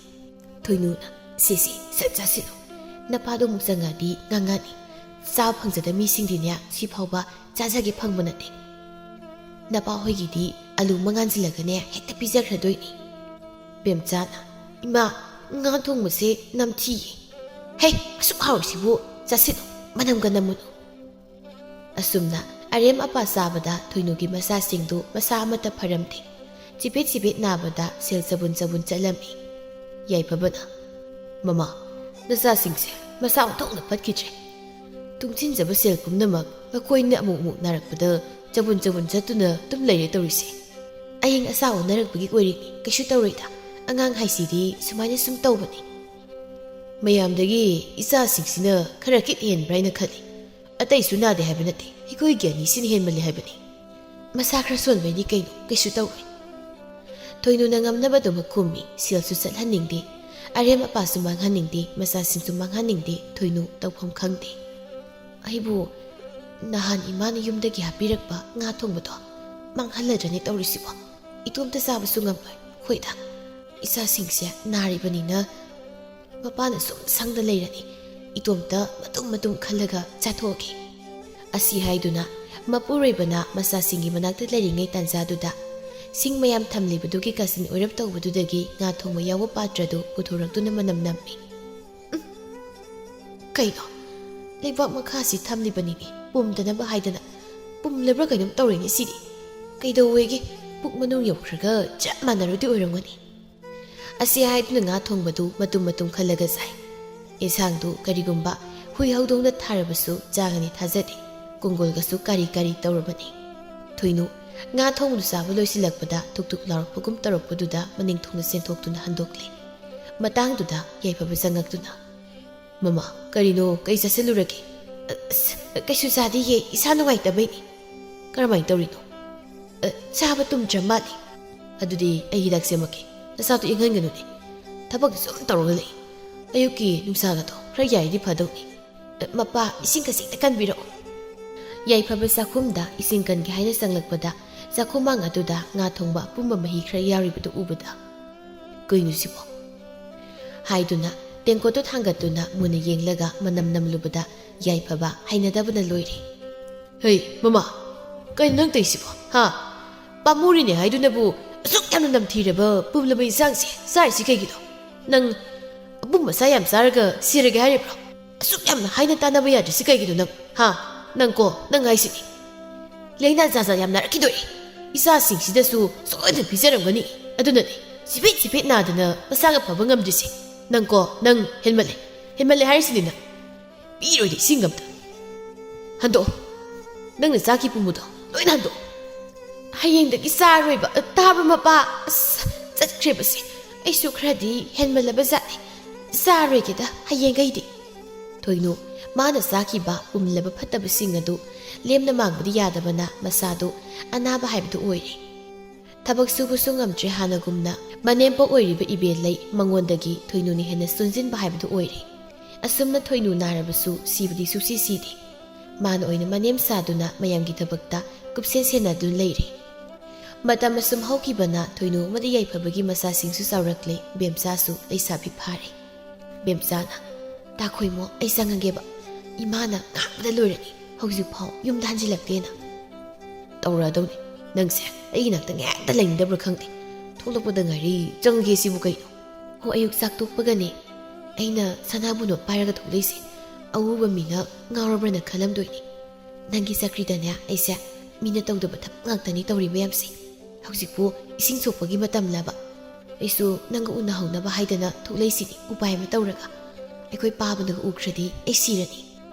ꯊꯣꯏꯅꯨꯅ, "ꯁꯤꯁꯤ, ꯁꯠ ꯆꯥꯁꯤꯜꯂꯨ꯫ ꯅꯄꯥꯗꯣ ꯑꯃꯨꯛ ꯆꯪꯉꯛꯑꯗꯤ ꯉꯥꯡꯉꯛꯑꯅꯤ꯫ ꯆꯥꯕ ꯐꯪꯖꯗ ꯃꯤꯁꯤꯡꯗꯤꯅꯦ ꯁꯤ ꯐꯥꯎꯕ ꯆꯥꯖꯒꯦ ꯐꯪꯕ ꯅꯠꯇꯦ꯫ ꯅꯄꯥ ꯍꯣꯏꯒꯤꯗꯤ ꯑꯂꯨ ꯑꯃ ꯉꯥꯟꯁꯤꯜꯂꯒꯅꯦ ꯍꯦꯛꯇ ꯄꯤꯖꯈ꯭ꯔꯗꯣꯏꯅꯤ꯫" ꯕꯦꯝꯆꯥꯅ, "ꯏꯃꯥ, ꯉꯥ ꯊꯣꯡꯕꯁꯦ ꯅꯝꯊꯤꯌꯦ꯫ ꯍꯦ, ꯑꯁꯨꯛ ꯍꯥꯎꯔꯤꯁꯤꯕꯨ ꯆꯥꯁꯤꯜꯂꯨ, ꯃꯅꯝꯒ ꯅꯝꯃꯨꯅꯨ꯫" ꯑꯁꯨꯝꯅ ꯑꯔꯦꯝ ꯑꯄꯥ ꯆꯥꯕꯗ ꯊꯣꯏꯅꯨꯒꯤ ꯃꯆꯥꯁꯤꯡꯗꯨ ꯃꯁꯥ ꯑꯃꯠꯇ ꯐꯔꯝꯗꯦ꯫ ꯆꯤꯕꯦꯠ ꯆꯤꯕꯦꯠ ꯅꯥꯕꯗ ꯁꯦꯜ ꯆꯕꯨꯟ ꯆꯕꯨꯟ ꯆꯠꯂꯝꯃꯤ꯫ ꯌꯥꯏꯐꯕꯅ, "ꯃꯃꯥ, ꯅꯆꯥꯁꯤꯡꯁꯦ ꯃꯁꯥ ꯑꯣꯟꯊꯣꯛꯅ ꯐꯠꯈꯤꯗ꯭ꯔꯦ꯫ ꯇꯨꯡꯁꯤꯟꯖꯕ ꯁꯦꯜ ꯄꯨꯝꯅꯃꯛ ꯃꯈꯣꯏꯅ ꯑꯃꯨꯛ ꯑꯃꯨꯛ ꯅꯥꯔꯛꯄꯗ ꯆꯕꯨꯟ ꯆꯕꯨꯟ ꯆꯠꯇꯨꯅ ꯑꯗꯨꯝ ꯂꯩꯔꯦ ꯇꯧꯔꯤꯁꯦ꯫ ꯑꯏꯪ ꯑꯁꯥ ꯑꯣꯟꯅꯔꯛꯄꯒꯤ ꯑꯣꯏꯔꯤꯅꯤ, ꯀꯩꯁꯨ ꯇꯧꯔꯣꯏꯗ꯫ ꯑꯉꯥꯡ ꯍꯥꯏꯁꯤꯗꯤ ꯁꯨꯃꯥꯏꯅ ꯁꯨꯝ ꯇꯧꯕꯅꯤ꯫ ꯃꯌꯥꯝꯗꯒꯤ ꯏꯆꯥꯁꯤꯡꯁꯤꯅ ꯈꯔ ꯈꯤꯠ ꯍꯦꯟꯕ꯭ꯔꯥ ꯍꯥꯏꯅ ꯈꯜꯂꯤ꯫ ꯑꯇꯩꯁꯨ ꯅꯥꯗꯦ ꯍꯥꯏꯕ ꯅꯠꯇꯦ, ꯑꯩꯈꯣꯏꯒꯤ ꯑꯅꯤꯁꯤꯅ ꯍꯦꯟꯃꯜꯂꯦ ꯍꯥꯏꯕꯅꯤ꯫ ꯃꯁꯥ ꯈꯔ ꯁꯣꯟꯕꯩꯅꯤ ꯀꯩꯅꯣ, ꯀꯩꯁꯨ ꯇꯧꯔꯣꯏ꯫" ꯊꯣꯏꯅꯨꯅ ꯉꯝꯅꯕꯗꯨꯃꯛ ꯈꯨꯝꯃꯤ꯫ ꯁꯦꯜꯁꯨ ꯆꯠꯍꯟꯅꯤꯡꯗꯦ, ꯑꯔꯦꯝ ꯑꯄꯥꯁꯨ ꯃꯥꯡꯍꯟꯅꯤꯡꯗꯦ, ꯃꯆꯥꯁꯤꯡꯁꯨ ꯃꯥꯡꯍꯟꯅꯤꯡꯗꯦ꯫ ꯊꯣꯏꯅꯨ ꯇꯧꯐꯝ ꯈꯪꯗꯦ꯫ "ꯑꯩꯕꯨ ꯅꯍꯥꯟ ꯏꯃꯥꯅ ꯌꯨꯝꯗꯒꯤ ꯍꯥꯞꯄꯤꯔꯛꯄ ꯉꯥ ꯊꯣꯡꯕꯗꯣ ꯃꯥꯡꯍꯜꯂꯗ꯭ꯔꯅꯦ ꯇꯧꯔꯤꯁꯤꯕꯣ? ꯏꯇꯣꯝꯇ ꯆꯥꯕꯁꯨ ꯉꯝꯂꯣꯏ꯫ ꯍꯣꯏꯗ, ꯏꯆꯥꯁꯤꯡꯁꯦ ꯅꯥꯔꯤꯕꯅꯤꯅ ꯃꯄꯥꯅ ꯁꯨꯝ ꯁꯪꯗ ꯂꯩꯔꯅꯤ꯫ ꯏꯇꯣꯝꯇ ꯃꯇꯨꯝ ꯃꯇꯨꯝ ꯈꯜꯂꯒ ꯆꯥꯊꯣꯛꯑꯒꯦ꯫" ꯑꯁꯤ ꯍꯥꯏꯗꯨꯅ ꯃꯄꯨꯔꯣꯏꯕꯅ ꯃꯆꯥꯁꯤꯡꯒꯤ ꯃꯅꯥꯛꯇ ꯂꯩꯔꯤꯉꯩ ꯇꯥꯟꯖꯥꯗꯨꯗ ꯁꯤꯡ ꯃꯌꯥꯝ ꯊꯝꯂꯤꯕꯗꯨꯒꯤ ꯀꯥꯆꯤꯟ ꯑꯣꯏꯔꯞ ꯇꯧꯕꯗꯨꯗꯒꯤ ꯉꯥ ꯊꯣꯡꯕ ꯌꯥꯎꯕ ꯄꯥꯇ꯭ꯔꯗꯨ ꯄꯨꯊꯣꯔꯛꯇꯨꯅ ꯃꯅꯝ ꯅꯝꯃꯤ꯫ "ꯎꯝ, ꯀꯩꯅꯣ? ꯂꯩꯕꯥꯛ ꯃꯈꯥꯁꯤ ꯊꯝꯂꯤꯕꯅꯤꯅꯦ, ꯄꯨꯝꯗꯅꯕ ꯍꯥꯏꯗꯅ꯫ ꯄꯨꯝꯂꯕ꯭ꯔꯥ ꯀꯩꯅꯣꯝ ꯇꯧꯔꯦꯅꯦ ꯁꯤꯗꯤ꯫ ꯀꯩꯗꯧꯋꯦꯒꯦ? ꯄꯨꯛ ꯃꯅꯨꯡ ꯌꯧꯈ꯭ꯔꯒ ꯆꯞ ꯃꯥꯟꯅꯔꯨꯗꯤ ꯑꯣꯏꯔꯝꯒꯅꯤ꯫" ꯑꯁꯤ ꯍꯥꯏꯗꯨꯅ ꯉꯥ ꯊꯣꯡꯕꯗꯨ ꯃꯇꯨꯝ ꯃꯇꯨꯝ ꯈꯜꯂꯒ ꯆꯥꯏ꯫ ꯌꯦꯟꯁꯥꯡꯗꯨ ꯀꯔꯤꯒꯨꯝꯕ ꯍꯨꯏ ꯍꯧꯗꯣꯡꯗ ꯊꯥꯔꯕꯁꯨ ꯆꯥꯒꯅꯤ ꯊꯥꯖꯗꯦ꯫ ꯀꯣꯡꯒꯣꯜꯒꯁꯨ ꯀꯥꯔꯤ ꯀꯥꯔꯤ ꯇꯧꯔꯕꯅꯤ꯫ ꯊꯣꯏꯅꯨ ꯉꯥ ꯊꯣꯡꯕꯗꯨ ꯆꯥꯕ ꯂꯣꯏꯁꯤꯜꯂꯛꯄꯗ ꯊꯨꯛ ꯊꯨꯛ ꯂꯥꯎꯔꯛꯄꯒꯨꯝ ꯇꯧꯔꯛꯄꯗꯨꯗ ꯃꯅꯤꯡ ꯊꯨꯡꯅ ꯆꯦꯟꯊꯣꯛꯇꯨꯅ ꯍꯟꯗꯣꯛꯂꯦ꯫ ꯃꯇꯥꯡꯗꯨꯗ ꯌꯥꯏꯐꯕ ꯆꯪꯉꯛꯇꯨꯅ, "ꯃꯃꯥ, ꯀꯔꯤꯅꯣ? ꯀꯩ ꯆꯥꯁꯤꯜꯂꯨꯔꯒꯦ?" "ꯑꯁ, ꯀꯩꯁꯨ ꯆꯥꯗꯤꯌꯦ, ꯏꯁꯥ ꯅꯨꯡꯉꯥꯏꯇꯕꯩꯅꯤ꯫" "ꯀꯔꯝꯍꯥꯏꯅ ꯇꯧꯔꯤꯅꯣ?" "ꯑ, ꯆꯥꯕ ꯇꯨꯝꯗ꯭ꯔ ꯃꯥꯜꯂꯤ꯫" "ꯑꯗꯨꯗꯤ ꯑꯩ ꯍꯤꯗꯥꯛ ꯁꯦꯝꯃꯛꯀꯦ꯫ ꯅꯁꯥꯗꯣ ꯏꯪꯍꯟꯒꯅꯨꯅꯦ꯫ ꯊꯕꯛ ꯁꯨꯝ ꯇꯧꯔꯒ ꯂꯩ꯫ ꯑꯌꯨꯛꯀꯤ ꯅꯨꯡꯁꯥꯒꯗꯣ ꯈꯔ ꯌꯥꯏꯔꯗꯤ ꯐꯗꯧꯅꯤ꯫ ꯑ, ꯃꯄꯥ, ꯏꯁꯤꯡ ꯈꯖꯤꯛꯇ ꯀꯟꯕꯤꯔꯛꯑꯣ꯫" ꯌꯥꯏꯐꯕ ꯆꯥꯛꯈꯨꯝꯗ ꯏꯁꯤꯡ ꯀꯟꯒꯦ ꯍꯥꯏꯅ ꯆꯪꯂꯛꯄꯗ, ꯆꯥꯛꯈꯨꯝꯃꯥꯡ ꯑꯗꯨꯗ ꯉꯥ ꯊꯣꯡꯕ ꯑꯄꯨꯝꯕ ꯃꯍꯤ ꯈꯔ ꯌꯥꯎꯔꯤꯕꯗꯨ ꯎꯕꯗ, "ꯀꯩꯅꯣ ꯁꯤꯕꯣ?" ꯍꯥꯏꯗꯨꯅ ꯇꯦꯡꯀꯣꯠꯇꯨ ꯊꯥꯡꯒꯠꯇꯨꯅ ꯃꯨꯟꯅ ꯌꯦꯡꯂꯒ ꯃꯅꯝ ꯅꯝꯂꯨꯕꯗ ꯌꯥꯏꯐꯕ ꯍꯩꯅꯗꯕꯅ ꯂꯣꯏꯔꯦ꯫ "ꯍꯩ, ꯃꯃꯥ, ꯀꯩꯅꯣ ꯅꯪ ꯇꯧꯔꯤꯁꯤꯕꯣ? ꯍꯥ? ꯄꯥꯝꯃꯨꯔꯤꯅꯦ ꯍꯥꯏꯗꯨꯅꯕꯨ ꯑꯁꯨꯛ ꯌꯥꯝꯅ ꯅꯝꯊꯤꯔꯕ ꯄꯨꯝꯂꯕ ꯏꯟꯁꯥꯡꯁꯦ ꯆꯥꯔꯤꯁꯤ ꯀꯩꯒꯤꯅꯣ? ꯅꯪ ꯑꯄꯨꯝꯕ ꯆꯥ ꯌꯥꯝ ꯆꯥꯔꯒ ꯁꯤꯔꯒꯦ ꯍꯥꯏꯔꯤꯕ꯭ꯔꯣ? ꯑꯁꯨꯛ ꯌꯥꯝꯅ ꯍꯥꯏꯅ ꯇꯥꯟꯅꯕ ꯌꯥꯗ꯭ꯔꯤꯁꯤ ꯀꯩꯒꯤꯅꯣ ꯅꯪ? ꯍꯥ? ꯅꯪ ꯀꯣ, ꯅꯪ ꯍꯥꯏꯁꯤꯅꯤ꯫ ꯂꯥꯏꯅꯥ ꯖꯥꯠ ꯖꯥꯠ ꯌꯥꯝ ꯅꯥꯔꯛꯈꯤꯗꯣꯔꯦ꯫ ꯏꯆꯥꯁꯤꯡꯁꯤꯗꯁꯨ ꯁꯣꯏꯗꯅ ꯄꯤꯖꯔꯝꯒꯅꯤ꯫ ꯑꯗꯨꯅꯅꯦ, ꯆꯤꯐꯦꯠ ꯆꯤꯐꯦꯠ ꯅꯥꯗꯅ ꯃꯁꯥꯒ ꯐꯕ ꯉꯝꯗ꯭ꯔꯤꯁꯦ꯫ ꯅꯪ ꯀꯣ, ꯅꯪ ꯍꯦꯟꯃꯜꯂꯦ꯫ ꯍꯦꯟꯃꯜꯂꯦ ꯍꯥꯏꯔꯤꯁꯤꯅꯤ ꯅꯪ꯫ ꯄꯤꯔꯣꯏꯗꯤ ꯏꯁꯤꯡ ꯑꯝꯇ꯫ ꯍꯟꯗꯣꯛꯑꯣ꯫ ꯅꯪꯅ ꯆꯥꯈꯤ ꯄꯨꯝꯕꯗꯣ ꯂꯣꯏꯅ ꯍꯟꯗꯣꯛꯑꯣ꯫" "ꯍꯌꯦꯡꯗꯒꯤ ꯆꯥꯔꯣꯏꯕ, ꯇꯥꯕ꯭ꯔ ꯃꯄꯥ? ꯑꯁ, ꯆꯠꯈ꯭ꯔꯦꯕꯁꯦ꯫ ꯑꯩꯁꯨ ꯈꯔꯗꯤ ꯍꯦꯟꯃꯜꯂꯕ ꯖꯥꯠꯅꯤ꯫ ꯆꯥꯔꯣꯏꯒꯦꯗ ꯍꯌꯦꯡꯈꯩꯗꯤ꯫" ꯊꯣꯏꯅꯨ, ꯃꯥꯅ ꯆꯥꯈꯤꯕ ꯄꯨꯝꯂꯕ ꯐꯠꯇꯕꯁꯤꯡ ꯑꯗꯨ ꯂꯦꯝꯅ ꯃꯥꯡꯕꯗꯤ ꯌꯥꯗꯕꯅ ꯃꯁꯥꯗꯨ ꯑꯅꯥꯕ ꯍꯥꯏꯕꯗꯨ ꯑꯣꯏꯔꯦ꯫ ꯊꯕꯛ ꯁꯨꯕꯁꯨ ꯉꯝꯗ꯭ꯔꯦ ꯍꯥꯟꯅꯒꯨꯝꯅ꯫ ꯃꯅꯦꯝꯄꯣꯛ ꯑꯣꯏꯔꯤꯕ ꯏꯕꯦꯜ ꯂꯩ ꯃꯉꯣꯟꯗꯒꯤ ꯊꯣꯏꯅꯨꯅ ꯍꯦꯟꯅ ꯆꯣꯟꯖꯤꯟꯕ ꯍꯥꯏꯕꯗꯨ ꯑꯣꯏꯔꯦ꯫ ꯑꯁꯨꯝꯅ ꯊꯣꯏꯅꯨ ꯅꯥꯔꯕꯁꯨ ꯁꯤꯕꯗꯤ ꯁꯨꯛꯁꯤ ꯁꯤꯗꯦ꯫ ꯃꯥꯅ ꯑꯣꯏꯅ ꯃꯅꯦꯝ ꯁꯥꯗꯨꯅ ꯃꯌꯥꯝꯒꯤ ꯊꯕꯛꯇ ꯀꯨꯞꯁꯦꯟ ꯁꯦꯟꯅꯗꯨꯅ ꯂꯩꯔꯦ꯫ ꯃꯇꯝ ꯑꯁꯨꯝ ꯍꯧꯈꯤꯕꯅ ꯊꯣꯏꯅꯨ ꯑꯃꯗꯤ ꯌꯥꯏꯐꯕꯒꯤ ꯃꯆꯥꯁꯤꯡꯁꯨ ꯆꯥꯎꯔꯛꯂꯦ, ꯕꯦꯝꯆꯥꯁꯨ ꯂꯩꯁꯥꯕꯤ ꯐꯥꯔꯦ꯫ ꯕꯦꯝꯆꯥꯅ, "ꯇꯥꯈꯣꯏꯃꯣ, ꯑꯩ ꯆꯪꯉꯒꯦꯕ꯫ ꯏꯃꯥꯅ ꯉꯥꯡꯕꯗ ꯂꯣꯏꯔꯅꯤ, ꯍꯧꯖꯤꯛꯐꯥꯎ ꯌꯨꯝꯗ ꯍꯟꯖꯤꯜꯂꯛꯇꯦꯅ꯫" "ꯇꯧꯔꯛꯑꯗꯧꯅꯤ꯫ ꯅꯪꯁꯦ ꯑꯩꯒꯤ ꯅꯥꯛꯇ ꯉꯥꯏꯍꯥꯛꯇ ꯂꯩꯅꯤꯡꯗꯕ꯭ꯔꯥ ꯈꯪꯗꯦ꯫ ꯊꯣꯛꯂꯛꯄꯗ ꯉꯥꯏꯔꯤ ꯆꯪꯒꯦ ꯁꯤꯕꯨ ꯀꯩꯅꯣ?" "ꯍꯣ, ꯑꯌꯨꯛ ꯆꯥꯛ ꯇꯣꯛꯄꯒꯅꯦ ꯑꯩꯅ ꯁꯅꯥꯕꯨꯅꯣ ꯄꯥꯏꯔꯒ ꯊꯣꯛꯂꯛꯏꯁꯦ꯫ ꯑꯎꯕ ꯃꯤꯅ ꯉꯥꯎꯔꯕ꯭ꯔꯅ ꯈꯜꯂꯝꯗꯣꯏꯅꯤ꯫ ꯅꯪꯒꯤ ꯆꯀ꯭ꯔꯤꯗꯅꯦ ꯑꯩꯁꯦ ꯃꯤꯅ ꯇꯧꯗꯕ ꯊꯕꯛ ꯉꯥꯛꯇꯅꯤ ꯇꯧꯔꯤ ꯃꯌꯥꯝꯁꯦ꯫ ꯍꯧꯖꯤꯛꯄꯨ ꯏꯁꯤꯡ ꯁꯣꯛꯄꯒꯤ ꯃꯇꯝꯂꯕ? ꯑꯩꯁꯨ ꯅꯪꯒ ꯎꯅꯍꯧꯅꯕ ꯍꯥꯏꯗꯅ ꯊꯣꯛꯂꯛꯏꯁꯤꯅꯤ, ꯎꯄꯥꯏ ꯑꯃ ꯇꯧꯔꯒ꯫ ꯑꯩꯈꯣꯏ ꯄꯥꯕꯅꯒ ꯎꯈ꯭ꯔꯗꯤ ꯑꯩ ꯁꯤꯔꯅꯤ꯫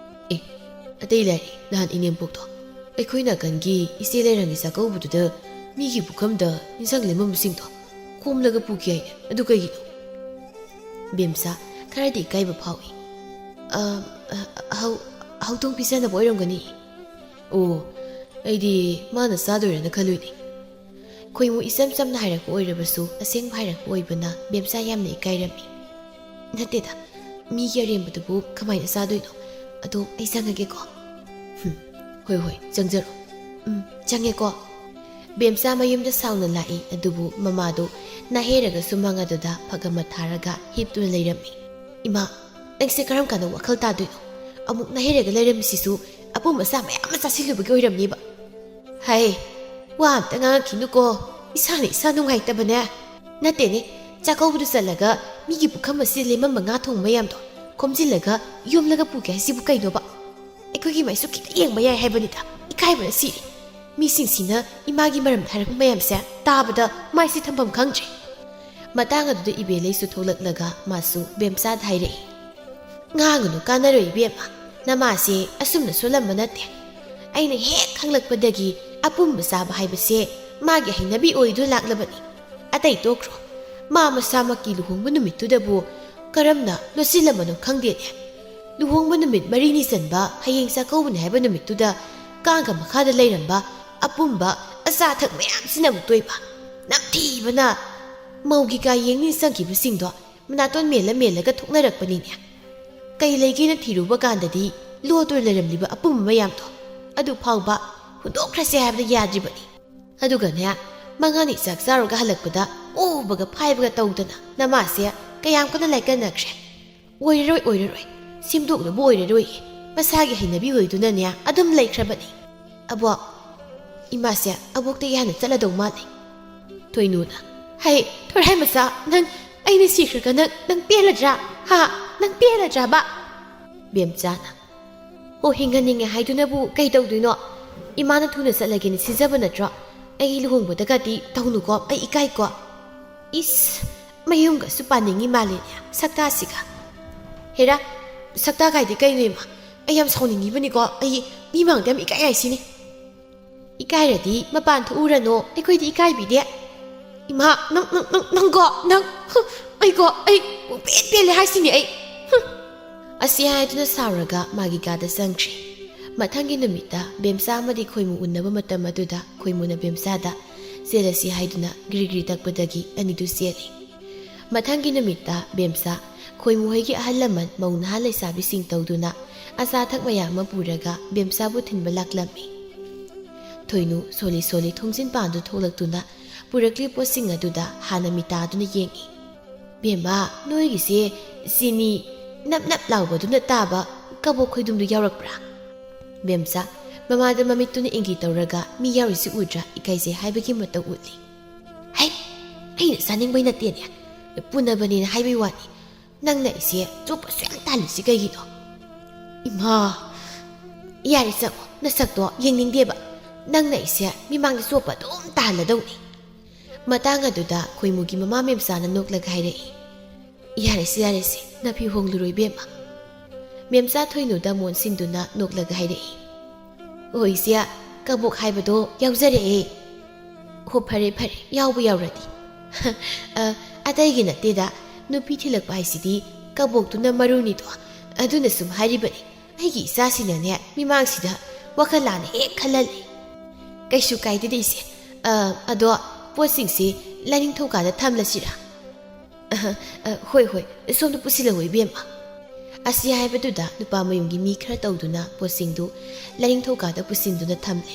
ꯑꯦ, ꯑꯇꯩ ꯂꯥꯏꯔꯤ, ꯅꯍꯥꯟ ꯏꯅꯦꯝꯄꯣꯛꯇꯣ ꯑꯩꯈꯣꯏ ꯅꯥꯀꯟꯒꯤ ꯏꯆꯦ ꯂꯩꯔꯪꯒꯤ ꯆꯥꯛꯀꯧꯕꯗꯨꯗ ꯃꯤꯒꯤ ꯄꯨꯈꯝꯗ ꯏꯟꯁꯥꯡ ꯂꯦꯝꯃꯝꯕꯁꯤꯡꯗꯣ ꯈꯣꯝꯂꯒ ꯄꯨꯈꯤ ꯍꯥꯏꯅꯦ꯫ ꯑꯗꯨ ꯀꯩꯒꯤꯅꯣ? ꯕꯦꯝꯆꯥ ꯈꯔꯗꯤ ꯏꯀꯥꯏꯕ ꯐꯥꯎꯏ꯫ "ꯑ, ꯑ, ꯍꯧ-, ꯍꯧꯗꯣꯡ ꯄꯤꯖꯅꯕ ꯑꯣꯏꯔꯝꯒꯅꯤ꯫ ꯑꯣ, ꯑꯩꯗꯤ ꯃꯥꯅ ꯆꯥꯗꯣꯏꯔꯅ ꯈꯜꯂꯨꯏꯅꯦ꯫" ꯈꯣꯏꯃꯨ ꯏꯆꯝ ꯆꯝꯅ ꯍꯥꯏꯔꯛꯄ ꯑꯣꯏꯔꯕꯁꯨ ꯑꯁꯦꯡꯕ ꯍꯥꯏꯔꯛꯄ ꯑꯣꯏꯕꯅ ꯕꯦꯝꯆꯥ ꯌꯥꯝꯅ ꯏꯀꯥꯏꯔꯝꯃꯤ꯫ "ꯅꯠꯇꯦꯗ, ꯃꯤꯒꯤ ꯑꯔꯦꯝꯕꯗꯨꯕꯨ ꯀꯃꯥꯏꯅ ꯆꯥꯗꯣꯏꯅꯣ? ꯑꯗꯣ ꯑꯩ ꯆꯪꯉꯒꯦꯀꯣ꯫" "ꯍꯨꯝ, ꯍꯣꯏ ꯍꯣꯏ, ꯆꯪꯖꯔꯣ꯫ ꯎꯝ, ꯆꯪꯉꯦꯀꯣ꯫" ꯕꯦꯝꯆꯥ ꯃꯌꯨꯝꯗ ꯁꯥꯎꯅ ꯂꯥꯛꯏ, ꯑꯗꯨꯕꯨ ꯃꯃꯥꯗꯨ ꯅꯥꯍꯦꯔꯒꯁꯨ ꯃꯉꯥꯗꯨꯗ ꯐꯒꯝꯃ ꯊꯥꯔꯒ ꯍꯤꯞꯇꯨꯅ ꯂꯩꯔꯝꯃꯤ꯫ "ꯏꯃꯥ, ꯅꯪꯁꯦ ꯀꯔꯝ ꯀꯥꯟꯗ ꯋꯥꯈꯜ ꯇꯥꯗꯣꯏꯅꯣ? ꯑꯃꯨꯛ ꯅꯥꯍꯦꯔꯒ ꯂꯩꯔꯝꯃꯤꯁꯤꯁꯨ ꯑꯄꯨꯝ ꯑꯁꯥ ꯃꯌꯥꯝ ꯑꯃ ꯆꯥꯁꯤꯜꯂꯨꯕꯒꯤ ꯑꯣꯏꯔꯝꯅꯤꯕ꯫" "ꯍꯥꯏ, ꯋꯥ ꯑꯝꯇ ꯉꯥꯡꯉꯛꯈꯤꯅꯨꯀꯣ, ꯏꯁꯥꯅ ꯏꯁꯥ ꯅꯨꯡꯉꯥꯏꯇꯕꯅꯦ꯫" "ꯅꯠꯇꯦꯅꯦ, ꯆꯥꯛꯀꯧꯕꯗ ꯆꯠꯂꯒ ꯃꯤꯒꯤ ꯄꯨꯈꯝ ꯑꯁꯤꯗ ꯂꯦꯝꯃꯝꯕ ꯉꯥ ꯊꯣꯡꯕ ꯃꯌꯥꯝꯗꯣ ꯈꯣꯝꯖꯤꯜꯂꯒ ꯌꯣꯝꯂꯒ ꯄꯨꯒꯦ ꯍꯥꯏꯁꯤꯕꯨ ꯀꯩꯅꯣꯕ? ꯑꯩꯈꯣꯏꯒꯤ ꯃꯥꯏꯁꯨ ꯈꯤꯇ ꯌꯦꯡꯕ ꯌꯥꯏ ꯍꯥꯏꯕꯅꯤꯗ, ꯏꯀꯥꯏꯕꯅ ꯁꯤꯔꯦ꯫ ꯃꯤꯁꯤꯡꯁꯤꯅ ꯏꯃꯥꯒꯤ ꯃꯔꯝꯗ ꯍꯥꯏꯔꯛꯄ ꯃꯌꯥꯝꯁꯦ ꯇꯥꯕꯗ ꯃꯥꯏꯁꯦ ꯊꯝꯐꯝ ꯈꯪꯗ꯭ꯔꯦ꯫" ꯃꯇꯥꯡ ꯑꯗꯨꯗ ꯏꯕꯦꯂꯩꯁꯨ ꯊꯣꯛꯂꯛꯂꯒ ꯃꯥꯁꯨ ꯕꯦꯝꯆꯥꯗ ꯍꯥꯏꯔꯛꯏ꯫ "ꯉꯥꯡꯒꯅꯨ, ꯀꯥꯟꯅꯔꯣꯏ ꯏꯕꯦꯝꯃ, ꯅꯃꯥꯁꯦ ꯑꯁꯨꯝꯅ ꯁꯣꯜꯂꯝꯕ ꯅꯠꯇꯦ꯫ ꯑꯩꯅ ꯍꯦꯛ ꯈꯪꯂꯛꯄꯗꯒꯤ ꯑꯄꯨꯝꯕ ꯆꯥꯕ ꯍꯥꯏꯕꯁꯦ ꯃꯥꯒꯤ ꯍꯩꯅꯕꯤ ꯑꯣꯏꯗꯨꯅ ꯂꯥꯛꯂꯕꯅꯤ꯫ ꯑꯇꯩ ꯇꯣꯛꯈ꯭ꯔꯣ, ꯃꯥ ꯃꯁꯥꯃꯛꯀꯤ ꯂꯨꯍꯣꯡꯕ ꯅꯨꯃꯤꯠꯇꯨꯗꯕꯨ ꯀꯔꯝꯅ ꯂꯣꯠꯁꯤꯜꯂꯝꯕꯅꯣ ꯈꯪꯗꯦꯅꯦ꯫ ꯂꯨꯍꯣꯡꯕ ꯅꯨꯃꯤꯠ ꯃꯔꯤꯅꯤ ꯆꯟꯕ ꯍꯌꯦꯡ ꯆꯥꯛꯀꯧꯕꯅꯤ ꯍꯥꯏꯕ ꯅꯨꯃꯤꯠꯇꯨꯗ ꯀꯥꯡꯒ ꯃꯈꯥꯗ ꯂꯩꯔꯝꯕ ꯑꯄꯨꯝꯕ ꯑꯆꯥ ꯑꯊꯛ ꯃꯌꯥꯝꯁꯤꯅ ꯑꯃꯨꯛꯇꯣꯏꯕ ꯅꯝꯊꯤꯕꯅ ꯃꯧꯒꯤ ꯀꯥ ꯌꯦꯡꯅꯤ ꯆꯪꯈꯤꯕꯁꯤꯡꯗꯣ ꯃꯅꯥꯇꯣꯟ ꯃꯦꯜꯂ ꯃꯦꯜꯂꯒ ꯊꯣꯛꯅꯔꯛꯄꯅꯤꯅꯦ꯫ ꯀꯩ ꯂꯩꯒꯦꯅ ꯊꯤꯔꯨꯕ ꯀꯥꯟꯗꯗꯤ ꯂꯣꯠꯇꯨꯅ ꯂꯩꯔꯝꯂꯤꯕ ꯑꯄꯨꯝꯕ ꯃꯌꯥꯝꯗꯣ ꯑꯗꯨ ꯐꯥꯎꯕ ꯍꯨꯟꯗꯣꯛꯈ꯭ꯔꯁꯦ ꯍꯥꯏꯕꯗ ꯌꯥꯗ꯭ꯔꯤꯕꯅꯤ꯫ ꯑꯗꯨꯒꯅꯦ, ꯃꯉꯥꯅꯤ ꯆꯥꯛ ꯆꯥꯔꯨꯔꯒ ꯍꯜꯂꯛꯄꯗ ꯑꯣꯕꯒ ꯐꯥꯏꯕꯒ ꯇꯧꯗꯅ ꯅꯃꯥꯁꯦ ꯀꯌꯥꯝ ꯀꯟꯅ ꯂꯥꯏꯀꯠꯅꯈ꯭ꯔꯦ꯫ ꯑꯣꯏꯔꯔꯣꯏ, ꯑꯣꯏꯔꯔꯣꯏ, ꯁꯦꯝꯗꯣꯛꯅꯕ ꯑꯣꯏꯔꯔꯣꯏ, ꯃꯁꯥꯒꯤ ꯍꯩꯅꯕꯤ ꯑꯣꯏꯗꯨꯅꯅꯦ ꯑꯗꯨꯝ ꯂꯩꯈ꯭ꯔꯕꯅꯤ꯫ ꯑꯕꯣꯛ, ꯏꯃꯥꯁꯦ ꯑꯕꯣꯛꯇꯒꯤ ꯍꯥꯟꯅ ꯆꯠꯂꯗꯧ ꯃꯥꯜꯂꯤ꯫" ꯊꯣꯏꯅꯨꯅ, "ꯍꯩ, ꯊꯣꯔꯥꯏ ꯃꯆꯥ, ꯅꯪ ꯑꯩꯅ ꯁꯤꯈ꯭ꯔꯒ ꯅꯪ, ꯅꯪ ꯄꯦꯜꯂꯗ꯭ꯔꯥ? ꯍꯥ? ꯅꯪ ꯄꯦꯜꯂꯗ꯭ꯔꯥꯕ?" ꯕꯦꯝꯆꯥꯅ, "ꯑꯣ, ꯍꯤꯡꯍꯟꯅꯤꯡꯉꯦ ꯍꯥꯏꯗꯨꯅꯕꯨ ꯀꯩ ꯇꯧꯗꯣꯏꯅꯣ? ꯏꯃꯥꯅ ꯊꯨꯅ ꯆꯠꯂꯒꯦꯅ ꯁꯤꯟꯖꯕ ꯅꯠꯇ꯭ꯔꯣ? ꯑꯩꯒꯤ ꯂꯨꯍꯣꯡꯕꯗꯒꯗꯤ ꯇꯧꯅꯨꯀꯣ, ꯑꯩ ꯏꯀꯥꯏꯀꯣ꯫" "ꯏꯁ, ꯃꯌꯨꯝꯒꯁꯨ ꯄꯥꯅꯤꯡꯉꯤ ꯃꯥꯜꯂꯦꯅꯦ, ꯁꯛꯇꯥꯁꯤꯒ꯫" ꯍꯦꯔꯥ, ꯁꯛꯇꯥ ꯀꯥꯏꯗꯤ ꯀꯩꯅꯣ ꯏꯃꯥ? ꯑꯩ ꯌꯥꯝ ꯁꯥꯎꯅꯤꯡꯉꯤꯕꯅꯤꯀꯣ꯫ ꯑꯩ ꯃꯤ ꯃꯥꯡꯗ ꯌꯥꯝ ꯏꯀꯥꯏ ꯍꯥꯏꯁꯤꯅꯤ꯫ ꯏꯀꯥꯏꯔꯗꯤ ꯃꯄꯥꯟ ꯊꯣꯛꯎꯔꯅꯣ, ꯑꯩꯈꯣꯏꯗꯤ ꯏꯀꯥꯏꯕꯤꯗꯦ꯫ ꯏꯃꯥ, ꯅꯪ, ꯅꯪ, ꯅꯪ, ꯅꯪꯀꯣ, ꯅꯪ, ꯍꯨ, ꯑꯩꯀꯣ, ꯑꯩ ꯄꯨꯡꯄꯦꯟ ꯄꯦꯜꯂꯦ ꯍꯥꯏꯁꯤꯅꯤ ꯑꯩ꯫ ꯍꯨ꯫ ꯑꯁꯤ ꯍꯥꯏꯗꯨꯅ ꯁꯥꯎꯔꯒ ꯃꯥꯒꯤ ꯀꯥꯗ ꯆꯪꯈ꯭ꯔꯦ꯫ ꯃꯊꯪꯒꯤ ꯅꯨꯃꯤꯠꯇ ꯕꯦꯝꯆꯥ ꯑꯃꯗꯤ ꯈꯣꯏꯃꯨ ꯎꯅꯕ ꯃꯇꯝ ꯑꯗꯨꯗ ꯈꯣꯏꯃꯨꯅ ꯕꯦꯝꯆꯥꯗ "ꯆꯦꯜꯂꯁꯤ" ꯍꯥꯏꯗꯨꯅ ꯒ꯭ꯔꯤ ꯒ꯭ꯔꯤ ꯇꯛꯄꯗꯒꯤ ꯑꯅꯤꯗꯨ ꯆꯦꯜꯂꯤ꯫ ꯃꯊꯪꯒꯤ ꯅꯨꯃꯤꯠꯇ ꯕꯦꯝꯆꯥ ꯈꯣꯏꯃꯨ ꯍꯣꯏꯒꯤ ꯑꯍꯜ ꯂꯃꯟ ꯃꯧ ꯅꯍꯥ ꯂꯩꯁꯥꯕꯤꯁꯤꯡ ꯇꯧꯗꯨꯅ ꯑꯆꯥ ꯑꯊꯛ ꯃꯌꯥꯝ ꯑꯃ ꯄꯨꯔꯒ ꯕꯦꯝꯆꯥꯕꯨ ꯊꯤꯟꯕ ꯂꯥꯛꯂꯝꯃꯤ꯫ ꯊꯣꯏꯅꯨ ꯁꯣꯜꯂꯤ ꯁꯣꯜꯂꯤ ꯊꯣꯡꯖꯤꯟ ꯄꯥꯟꯗꯨ ꯊꯣꯛꯂꯛꯇꯨꯅ ꯄꯨꯔꯛꯂꯤꯕ ꯄꯣꯠꯁꯤꯡ ꯑꯗꯨꯗ ꯍꯥꯟꯅ ꯃꯤꯇꯥꯗꯨꯅ ꯌꯦꯡꯏ꯫ "ꯕꯦꯝꯃ, ꯅꯣꯏꯒꯤꯁꯦ ꯆꯤꯅꯤ ꯅꯞ ꯅꯞ ꯂꯥꯎꯕꯗꯨꯅ ꯇꯥꯕ ꯀꯕꯣꯛ ꯈꯣꯏꯗꯨꯝꯗꯨ ꯌꯥꯎꯔꯛꯄ꯭ꯔꯥ?" ꯕꯦꯝꯆꯥ ꯃꯃꯥꯗ ꯃꯃꯤꯠꯇꯨꯅ ꯏꯪꯒꯤ ꯇꯧꯔꯒ "ꯃꯤ ꯌꯥꯎꯔꯤꯁꯤ ꯎꯗ꯭ꯔꯥ? ꯏꯀꯥꯏꯖꯩ" ꯍꯥꯏꯕꯒꯤ ꯃꯇꯧ ꯎꯠꯂꯤ꯫ "ꯍꯩ, ꯑꯩꯅ ꯆꯥꯅꯤꯡꯕꯩ ꯅꯠꯇꯦꯅꯦ, ꯄꯨꯅꯕꯅꯦꯅ ꯍꯥꯏꯕꯩ ꯋꯥꯅꯤ꯫ ꯅꯪꯅ ꯑꯩꯁꯦ ꯆꯣꯞꯄ ꯁꯨꯌꯥꯝ ꯇꯥꯍꯜꯂꯤꯁꯤ ꯀꯩꯒꯤꯅꯣ?" "ꯏꯃꯥ!" "ꯌꯥꯔꯦ, ꯆꯪꯉꯣ, ꯅꯁꯛꯇꯣ ꯌꯦꯡꯅꯤꯡꯗꯦꯕ꯫ ꯅꯪꯅ ꯑꯩꯁꯦ ꯃꯤꯃꯥꯡꯗ ꯆꯣꯞꯄ ꯑꯗꯨꯝ ꯇꯥꯍꯜꯂꯗꯧꯅꯤ꯫" ꯃꯇꯥꯡ ꯑꯗꯨꯗ ꯈꯣꯏꯃꯨꯒꯤ ꯃꯃꯥ ꯃꯦꯝꯆꯥꯅ ꯅꯣꯛꯂꯒ ꯍꯥꯏꯔꯛꯏ, "ꯌꯥꯔꯦꯁꯦ, ꯌꯥꯔꯦꯁꯦ, ꯅꯥꯐꯤ ꯍꯣꯡꯂꯨꯔꯣ ꯏꯕꯦꯝꯃ꯫" ꯃꯦꯝꯆꯥ ꯊꯣꯏꯅꯨꯗ ꯃꯣꯟ ꯁꯤꯟꯗꯨꯅ ꯅꯣꯛꯂꯒ ꯍꯥꯏꯔꯛꯏ, "ꯑꯣ ꯏꯆꯦ, ꯀꯕꯣꯛ ꯍꯥꯏꯕꯗꯣ ꯌꯥꯎꯖꯔꯛꯑꯦ꯫" "ꯍꯣ, ꯐꯔꯦ ꯐꯔꯦ, ꯌꯥꯎꯕ ꯌꯥꯎꯔꯗꯤ꯫" "ꯑ, ꯑꯇꯩꯒꯤ ꯅꯠꯇꯦꯗ, ꯅꯨꯄꯤ ꯊꯤꯜꯂꯛꯄ ꯍꯥꯏꯁꯤꯗꯤ ꯀꯕꯣꯛꯇꯨꯅ ꯃꯔꯨꯅꯤꯗꯣ, ꯑꯗꯨꯅ ꯁꯨꯝ ꯍꯥꯏꯔꯤꯕꯅꯤ꯫ ꯑꯩꯒꯤ ꯏꯆꯥꯁꯤꯅꯅꯦ, ꯃꯤꯃꯥꯡꯁꯤꯗ ꯋꯥꯈꯜ ꯂꯥꯟꯅ ꯍꯦꯛ ꯈꯜꯍꯜꯂꯦ꯫" "ꯀꯩꯁꯨ ꯀꯥꯏꯗꯦꯗ ꯏꯆꯦ꯫ ꯑ, ꯑꯗꯣ ꯄꯣꯠꯁꯤꯡꯁꯤ ꯂꯥꯏꯅꯤꯡꯊꯧ ꯀꯥꯗ ꯊꯝꯂꯁꯤꯔꯥ?" "ꯑ, ꯑ, ꯍꯣꯏ, ꯍꯣꯏ, ꯁꯣꯝꯗ ꯄꯨꯁꯤꯜꯂꯛꯑꯣ ꯏꯕꯦꯝꯃ꯫" ꯑꯁꯤ ꯍꯥꯏꯕꯗꯨꯗ ꯅꯨꯄꯥ ꯃꯌꯨꯝꯒꯤ ꯃꯤ ꯈꯔ ꯇꯧꯗꯨꯅ ꯄꯣꯠꯁꯤꯡꯗꯨ ꯂꯥꯏꯅꯤꯡꯊꯧ ꯀꯥꯗ ꯄꯨꯁꯤꯟꯗꯨꯅ ꯊꯝꯂꯦ꯫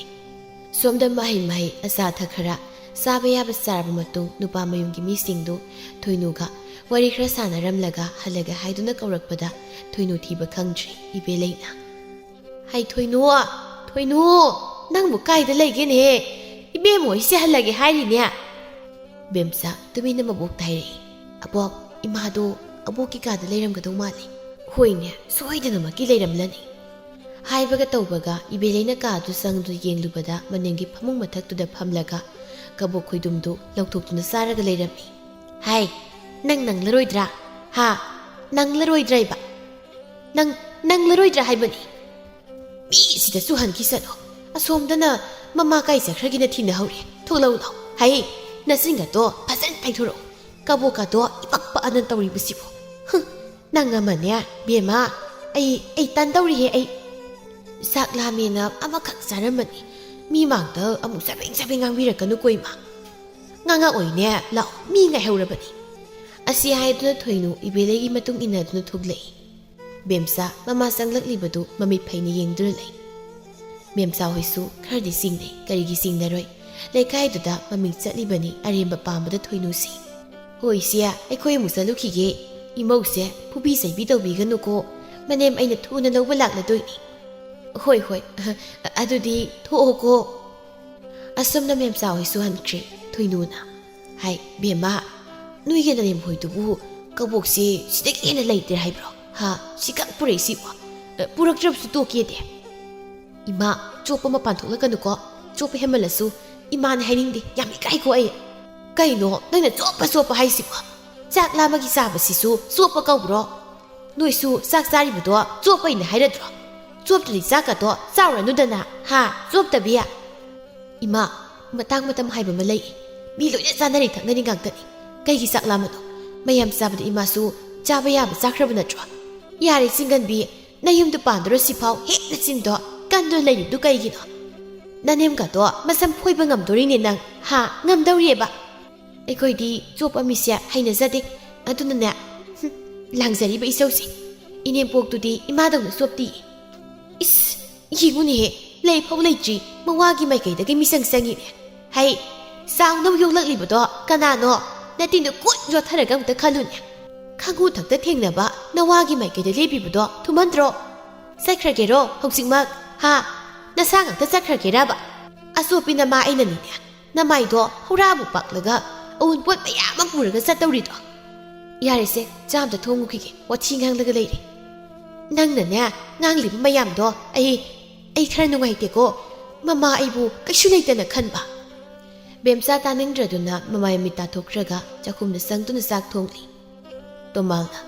ꯁꯣꯝꯗ ꯃꯍꯩ ꯃꯍꯩ, ꯑꯆꯥ ꯑꯊꯛ ꯈꯔ, ꯆꯥꯕ ꯌꯥꯕ ꯆꯥꯔꯕ ꯃꯇꯨꯡ, ꯅꯨꯄꯥ ꯃꯌꯨꯝꯒꯤ ꯃꯤꯁꯤꯡꯗꯨ ꯊꯣꯏꯅꯨꯒ ꯋꯥꯔꯤ ꯈꯔ ꯁꯥꯟꯅꯔꯝꯂꯒ ꯍꯜꯂꯒꯦ ꯍꯥꯏꯗꯨꯅ ꯀꯧꯔꯛꯄꯗ ꯊꯣꯏꯅꯨ ꯊꯤꯕ ꯈꯪꯗ꯭ꯔꯦ ꯏꯕꯦꯂꯩꯅ꯫ "ꯍꯩ ꯊꯣꯏꯅꯨ, ꯊꯣꯏꯅꯨ, ꯅꯪꯕꯨ ꯀꯥꯏꯗ ꯂꯩꯒꯦꯅꯦꯍꯦ? ꯏꯕꯦꯝꯃ ꯍꯣꯏꯁꯦ ꯍꯜꯂꯒꯦ ꯍꯥꯏꯔꯤꯅꯦ꯫" ꯕꯦꯝꯆꯥ ꯇꯨꯃꯤꯟꯅ ꯃꯕꯣꯛꯇ ꯍꯥꯏꯔꯛꯏ, "ꯑꯕꯣꯛ, ꯏꯃꯥꯗꯣ ꯑꯕꯣꯛꯀꯤ ꯀꯥꯗ ꯂꯩꯔꯝꯒꯗꯧ ꯃꯥꯜꯂꯤ꯫" "ꯍꯣꯏꯅꯦ, ꯁꯣꯏꯗꯅꯃꯛꯀꯤ ꯂꯩꯔꯝꯂꯅꯤ꯫" ꯍꯥꯏꯕꯒ ꯇꯧꯕꯒ ꯏꯕꯦꯂꯩꯅ ꯀꯥꯗꯨ ꯆꯪꯗꯨꯅ ꯌꯦꯡꯂꯨꯕꯗ ꯃꯅꯤꯡꯒꯤ ꯐꯃꯨꯡ ꯃꯊꯛꯇꯨꯗ ꯐꯝꯂꯒ ꯀꯕꯣꯛ ꯈꯣꯏꯗꯨꯝꯗꯨ ꯂꯧꯊꯣꯛꯇꯨꯅ ꯆꯥꯔꯒ ꯂꯩꯔꯝꯃꯤ꯫ "ꯍꯥꯏ, ꯅꯪ ꯅꯪꯂꯔꯣꯏꯗ꯭ꯔꯥ? ꯍꯥ? ꯅꯪꯂꯔꯣꯏꯗ꯭ꯔꯥꯏꯕ?" ꯅꯪ, ꯅꯪ ꯂꯔꯣꯏꯗ꯭ꯔꯥ ꯍꯥꯏꯕꯅꯤ? ꯃꯤ ꯁꯤꯗꯁꯨ ꯍꯟꯈꯤꯁꯅꯨ꯫ ꯑꯁꯣꯝꯗꯅ ꯃꯃꯥ ꯀꯥꯏ ꯆꯠꯈ꯭ꯔꯒꯦꯅ ꯊꯤꯅꯍꯧꯔꯦ꯫ ꯊꯣꯛꯂꯛꯎ ꯂꯥꯎ꯫ ꯍꯩ, ꯅꯆꯤꯟꯒꯗꯣ ꯐꯖꯅ ꯐꯩꯊꯣꯔꯛꯎ꯫ ꯀꯕꯣꯛꯀꯗꯣ ꯏꯄꯛ ꯄꯛꯑꯅ ꯇꯧꯔꯤꯕꯁꯤꯕꯨ꯫ ꯍꯨꯝ, ꯅꯪ ꯑꯃꯅꯦ, ꯕꯦꯝꯃ꯫ ꯑꯩ, ꯑꯩ ꯇꯟꯗꯧꯔꯤꯍꯦ ꯑꯩ꯫ ꯆꯥꯛ ꯂꯥꯝꯃꯦꯅ ꯑꯃꯈꯛ ꯆꯥꯔꯝꯕꯅꯤ꯫ ꯃꯤ ꯃꯥꯡꯗ ꯑꯃꯨꯛ ꯆꯕꯦꯡ ꯆꯕꯦꯡ ꯉꯥꯡꯕꯤꯔꯛꯀꯅꯨꯀꯣ ꯏꯃꯥ꯫ ꯉꯥꯡꯉꯛꯑꯣꯏꯅꯦ, ꯂꯥꯛꯑꯣ, ꯃꯤ ꯉꯥꯏꯍꯧꯔꯕꯅꯤ꯫ ꯑꯁꯤ ꯍꯥꯏꯗꯨꯅ ꯊꯣꯏꯅꯨ ꯏꯕꯦꯂꯩꯒꯤ ꯃꯇꯨꯡ ꯏꯟꯅꯗꯨꯅ ꯊꯣꯛꯂꯛꯏ꯫ ꯕꯦꯝꯆꯥ ꯃꯃꯥ ꯆꯪꯂꯛꯂꯤꯕꯗꯨ ꯃꯃꯤꯠ ꯐꯩꯅ ꯌꯦꯡꯗꯨꯅ ꯂꯩ꯫ ꯃꯦꯝꯆꯥ ꯍꯣꯏꯁꯨ ꯈꯔꯗꯤ ꯆꯤꯡꯅꯩ, ꯀꯔꯤꯒꯤ ꯆꯤꯡꯅꯔꯣꯏ? ꯂꯩꯀꯥꯏꯗꯨꯗ ꯃꯃꯤꯡ ꯆꯠꯂꯤꯕꯅꯤ ꯑꯔꯦꯝꯕ ꯄꯥꯝꯕꯗ ꯊꯣꯏꯅꯨꯁꯤ꯫ "ꯍꯣꯏ ꯏꯆꯦ, ꯑꯩꯈꯣꯏ ꯑꯃꯨꯛ ꯆꯠꯂꯨꯈꯤꯒꯦ꯫ ꯏꯃꯧꯁꯦ ꯐꯨꯕꯤ ꯆꯩꯕꯤ ꯇꯧꯕꯤꯒꯅꯨꯀꯣ, ꯃꯅꯦꯝ ꯑꯩꯅ ꯊꯨꯅ ꯂꯧꯕ ꯂꯥꯛꯂꯗꯣꯏꯅꯤ"꯫ "ꯍꯣꯏ, ꯍꯣꯏ, ꯑꯗꯨꯗꯤ ꯊꯣꯛꯑꯣꯀꯣ"꯫ ꯑꯁꯨꯝꯅ ꯃꯦꯝꯆꯥ ꯍꯣꯏꯁꯨ ꯍꯟꯈ꯭ꯔꯦ꯫ ꯊꯣꯏꯅꯨꯅ ꯍꯥꯏ, "ꯕꯦꯝꯃ, ꯅꯣꯏꯒꯤ ꯅꯅꯦꯝ ꯍꯣꯏꯗꯨꯕꯨ ꯀꯕꯣꯛꯁꯦ ꯁꯤꯗꯒꯤ ꯍꯦꯟꯅ ꯂꯩꯇ꯭ꯔꯦ ꯍꯥꯏꯕ꯭ꯔꯣ? ꯍꯥ? ꯁꯤꯈꯛ ꯄꯨꯔꯛꯏꯁꯤꯕꯣ? ꯑ, ꯄꯨꯔꯛꯇ꯭ꯔꯕꯁꯨ ꯇꯣꯛꯀꯦꯗꯦ"꯫ "ꯏꯃꯥ, ꯆꯣꯞꯄ ꯃꯄꯥꯟ ꯊꯣꯛꯂꯛꯀꯅꯨꯀꯣ꯫ ꯆꯣꯞꯄ ꯍꯦꯟꯃꯜꯂꯁꯨ ꯏꯃꯥꯅ ꯍꯥꯏꯅꯤꯡꯗꯦ꯫ ꯌꯥꯝ ꯏꯀꯥꯏꯀꯣ ꯑꯩ"꯫ "ꯀꯩꯅꯣ ꯅꯪꯅ ꯆꯣꯞꯄ ꯆꯣꯞꯄ ꯍꯥꯏꯁꯤꯕꯣ? ꯆꯥꯛ ꯂꯥꯝꯕꯒꯤ ꯆꯥꯕꯁꯤꯁꯨ ꯆꯣꯞꯄ ꯀꯧꯕ꯭ꯔꯣ? ꯅꯣꯏꯁꯨ ꯆꯥꯛ ꯆꯥꯔꯤꯕꯗꯣ ꯆꯣꯞꯄꯩꯅ ꯍꯥꯏꯔꯗ꯭ꯔꯣ? ꯆꯣꯞꯇ꯭ꯔꯗꯤ ꯆꯥꯛꯀꯗꯣ ꯆꯥꯎꯔꯅꯨꯗꯅ, ꯍꯥ? ꯆꯣꯞꯇꯕꯤ"꯫ "ꯏꯃꯥ, ꯃꯇꯥꯡ ꯃꯇꯝ ꯍꯥꯏꯕ ꯑꯃ ꯂꯩ꯫ ꯃꯤ ꯂꯣꯏꯅ ꯆꯥꯅꯔꯤ ꯊꯛꯅꯔꯤ ꯉꯥꯛꯇꯅꯤ꯫ ꯀꯩꯒꯤ ꯆꯥꯛ ꯂꯥꯝꯃꯅꯣ? ꯃꯌꯥꯝ ꯆꯥꯕꯗ ꯏꯃꯥꯁꯨ ꯆꯥꯕ ꯌꯥꯕ ꯆꯥꯈ꯭ꯔꯕ ꯅꯠꯇ꯭ꯔꯣ? ꯌꯥꯔꯦ ꯆꯤꯡꯒꯟꯕꯤ, ꯅꯌꯨꯝꯗ ꯄꯥꯟꯗꯣꯔ ꯁꯤꯐꯥꯎ ꯍꯦꯛ ꯅꯆꯤꯟꯗꯣ ꯀꯟꯗꯨꯅ ꯂꯩꯔꯤꯕꯗꯨ ꯀꯩꯒꯤꯅꯣ? ꯅꯅꯦꯝꯒꯗꯣ ꯃꯁꯝ ꯐꯣꯏꯕ ꯉꯝꯗꯣꯔꯤꯅꯦ ꯅꯪ, ꯍꯥ? ꯉꯝꯗꯧꯔꯤꯑꯕ? ꯑꯩꯈꯣꯏꯗꯤ ꯆꯣꯞꯄ ꯃꯤꯁꯦ ꯍꯩꯅꯖꯗꯦ꯫ ꯑꯗꯨꯅꯅꯦ"꯫ "ꯍꯨꯝ, ꯂꯥꯡꯖꯔꯤꯕ ꯏꯆꯧꯁꯦ꯫ ꯏꯅꯦꯝꯄꯣꯛꯇꯨꯗꯤ ꯏꯃꯥꯗꯧꯅ ꯆꯣꯞꯇꯤꯌꯦ꯫ ꯏꯁ, ꯌꯦꯡꯉꯨꯅꯦꯍꯦ, ꯂꯩꯐꯥꯎ ꯂꯩꯇ꯭ꯔꯤ, ꯃꯋꯥꯒꯤ ꯃꯥꯏꯀꯩꯗꯒꯤ ꯃꯤꯆꯪ ꯆꯪꯉꯤꯅꯦ꯫ ꯍꯩ, ꯆꯥꯎꯅꯕ ꯌꯣꯛꯂꯛꯂꯤꯕꯗꯣ ꯀꯅꯥꯅꯣ? ꯅꯇꯤꯟꯗꯣ ꯀꯣꯠ ꯌꯣꯠꯊꯔꯒ ꯑꯝꯇ ꯈꯜꯂꯨꯅꯦ꯫ ꯈꯪꯉꯨ ꯊꯛꯇ ꯊꯦꯡꯅꯕ ꯅꯋꯥꯒꯤ ꯃꯥꯏꯀꯩꯗ ꯂꯦꯞꯄꯤꯕꯗꯣ ꯊꯨꯃꯟꯗ꯭ꯔꯣ? ꯆꯠꯈ꯭ꯔꯒꯦꯔꯣ ꯍꯧꯖꯤꯛꯃꯛ? ꯍꯥ? ꯅꯁꯥ ꯉꯥꯛꯇ ꯆꯠꯈ꯭ꯔꯒꯦꯔꯕ? ꯑꯆꯣꯞꯄꯤ ꯅꯃꯥ ꯑꯩꯅꯅꯤꯅꯦ, ꯅꯃꯥꯏꯗꯣ ꯍꯧꯔꯥꯕꯨ ꯄꯥꯛꯂꯒ ꯑꯎꯟꯄꯣꯠ ꯃꯌꯥꯝ ꯑꯃ ꯄꯨꯔꯒ ꯆꯠꯇꯧꯔꯤꯗꯣ"꯫ "ꯌꯥꯔꯦꯁꯦ, ꯆꯥ ꯑꯝꯇ ꯊꯣꯡꯉꯨꯈꯤꯒꯦ, ꯋꯥꯊꯤ ꯉꯥꯡꯂꯒ ꯂꯩꯔꯦ꯫ ꯅꯪꯅꯅꯦ, ꯉꯥꯡꯂꯤꯕ ꯃꯌꯥꯝꯗꯣ ꯑꯩ, ꯑꯩ ꯈꯔ ꯅꯨꯡꯉꯥꯏꯇꯦꯀꯣ꯫ ꯃꯃꯥ ꯑꯩꯕꯨ ꯀꯩꯁꯨ ꯂꯩꯇꯅ ꯈꯟꯕ"꯫ ꯕꯦꯝꯆꯥ ꯇꯥꯅꯤꯡꯗ꯭ꯔꯗꯨꯅ ꯃꯃꯥꯏ ꯃꯤꯠ ꯇꯥꯊꯣꯛꯈ꯭ꯔꯒ ꯆꯥꯛꯈꯨꯝꯗ ꯆꯪꯗꯨꯅ ꯆꯥꯛ ꯊꯣꯡꯂꯤ꯫ ꯇꯣꯃꯥꯜꯅ,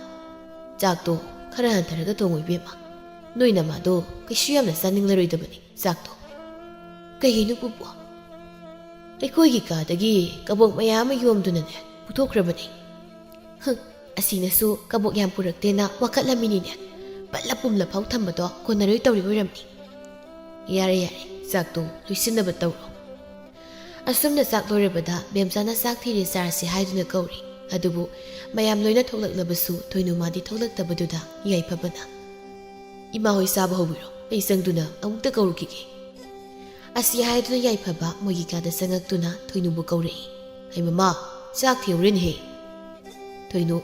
"ꯆꯥꯛꯇꯣ "ꯈꯔ ꯍꯟꯊꯔꯒ ꯊꯣꯡꯉꯨ ꯏꯕꯦꯝꯃ꯫ ꯅꯣꯏ ꯅꯃꯥꯗꯣ ꯀꯩꯁꯨ ꯌꯥꯝꯅ ꯆꯥꯅꯤꯡꯂꯔꯣꯏꯗꯕꯅꯤ ꯆꯥꯛꯇꯣ꯫ ꯀꯩꯒꯤꯅꯣ ꯄꯨꯄꯨ? ꯑꯩꯈꯣꯏꯒꯤ ꯀꯥꯗꯒꯤ ꯀꯕꯣꯛ ꯃꯌꯥꯝ ꯑꯃ ꯌꯣꯝꯗꯨꯅꯅꯦ ꯄꯨꯊꯣꯛꯈ꯭ꯔꯕꯅꯤ꯫ ꯍꯪ, ꯑꯁꯤꯅꯁꯨ ꯀꯕꯣꯛ ꯌꯥꯝ ꯄꯨꯔꯛꯇꯦꯅ ꯋꯥꯀꯠꯂꯝꯃꯤꯅꯤꯅꯦ꯫ ꯄꯠꯂ ꯄꯨꯝꯂ ꯐꯥꯎ ꯊꯝꯕꯗꯣ ꯀꯣꯟꯅꯔꯣꯏ ꯇꯧꯔꯤ ꯑꯣꯏꯔꯝꯅꯤ꯫ ꯌꯥꯔꯦ ꯌꯥꯔꯦ, ꯆꯥꯛꯇꯣ ꯂꯣꯏꯁꯤꯟꯅꯕ ꯇꯧꯔꯣ"꯫ ꯑꯁꯨꯝꯅ ꯆꯥꯛ ꯂꯣꯏꯔꯕꯗ ꯕꯦꯝꯆꯥꯅ ꯆꯥꯛ ꯊꯤꯔꯦ ꯆꯥꯔꯁꯤ ꯍꯥꯏꯗꯨꯅ ꯀꯧꯔꯤ꯫ ꯑꯗꯨꯕꯨ ꯃꯌꯥꯝ ꯂꯣꯏꯅ ꯊꯣꯛꯂꯛꯂꯕꯁꯨ ꯊꯣꯏꯅꯨꯃꯥꯗꯤ ꯊꯣꯛꯂꯛꯇꯕꯗꯨꯗ ꯌꯥꯏꯐꯕꯅ, "ꯏꯃꯥ ꯍꯣꯏ ꯆꯥꯕ ꯍꯧꯕꯤꯔꯣ, ꯑꯩ ꯆꯪꯗꯨꯅ ꯑꯃꯨꯛꯇ ꯀꯧꯔꯨꯈꯤꯒꯦ"꯫ ꯑꯁꯤ ꯍꯥꯏꯗꯨꯅ ꯌꯥꯏꯐꯕ ꯃꯣꯏꯒꯤ ꯀꯥꯗ ꯆꯪꯉꯛꯇꯨꯅ ꯊꯣꯏꯅꯨꯕꯨ ꯀꯧꯔꯛꯏ꯫ "ꯍꯩ ꯃꯃꯥ, ꯆꯥꯛ ꯊꯤꯍꯧꯔꯦꯅꯦꯍꯦ"꯫ ꯊꯣꯏꯅꯨ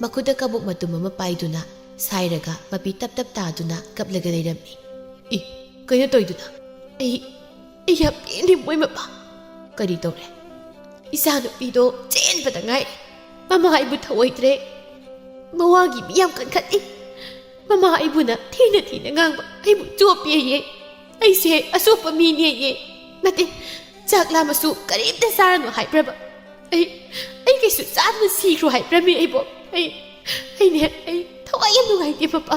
ꯃꯈꯨꯠꯇ ꯀꯕꯣꯛ ꯃꯇꯨꯝ ꯑꯃ ꯄꯥꯏꯗꯨꯅ ꯁꯥꯏꯔꯒ ꯃꯄꯤ ꯇꯞ ꯇꯞ ꯇꯥꯗꯨꯅ ꯀꯞꯂꯒ ꯂꯩꯔꯝꯃꯤ꯫ "ꯏ, ꯀꯩꯅꯣ ꯇꯧꯏꯗꯨꯅ?" "ꯑꯩ, ꯑꯩ ꯌꯥꯝ ꯄꯦꯟꯗꯦ ꯃꯣꯏ ꯃꯄꯥ"꯫ "ꯀꯔꯤ ꯇꯧꯔꯦ?" "ꯏꯆꯥꯅꯨꯄꯤꯗꯣ ꯆꯦꯟꯕꯗ ꯉꯥꯏꯔꯤ꯫ ꯃꯃꯥ ꯑꯩꯕꯨ ꯊꯧꯑꯣꯏꯗ꯭ꯔꯦ꯫ ꯃꯋꯥꯒꯤ ꯃꯤ ꯌꯥꯝ ꯀꯟꯈꯠꯂꯤ꯫ ꯃꯃꯥ ꯑꯩꯕꯨꯅ ꯊꯤꯅ ꯊꯤꯅ ꯉꯥꯡꯕ, ꯑꯩꯕꯨ ꯆꯣꯞꯄꯦꯌꯦ꯫ ꯑꯩꯁꯦ ꯑꯆꯣꯞꯄ ꯃꯤꯅꯦꯌꯦ꯫ ꯅꯠꯇꯦ, ꯆꯥꯛ ꯂꯥꯝꯃꯁꯨ ꯀꯔꯤꯝꯇ ꯆꯥꯔꯅꯨ ꯍꯥꯏꯕ꯭ꯔꯕ? ꯑꯩ, ꯑꯩ ꯀꯩꯁꯨ ꯆꯥꯗꯅ ꯁꯤꯈ꯭ꯔꯣ ꯍꯥꯏꯕ꯭ꯔꯃꯤ ꯑꯩꯕꯣ? ꯑꯩ, ꯑꯩꯅꯦ, ꯑꯩ ꯊꯋꯥꯏ ꯌꯥꯝ ꯅꯨꯡꯉꯥꯏꯇꯦ ꯄꯄꯥ"꯫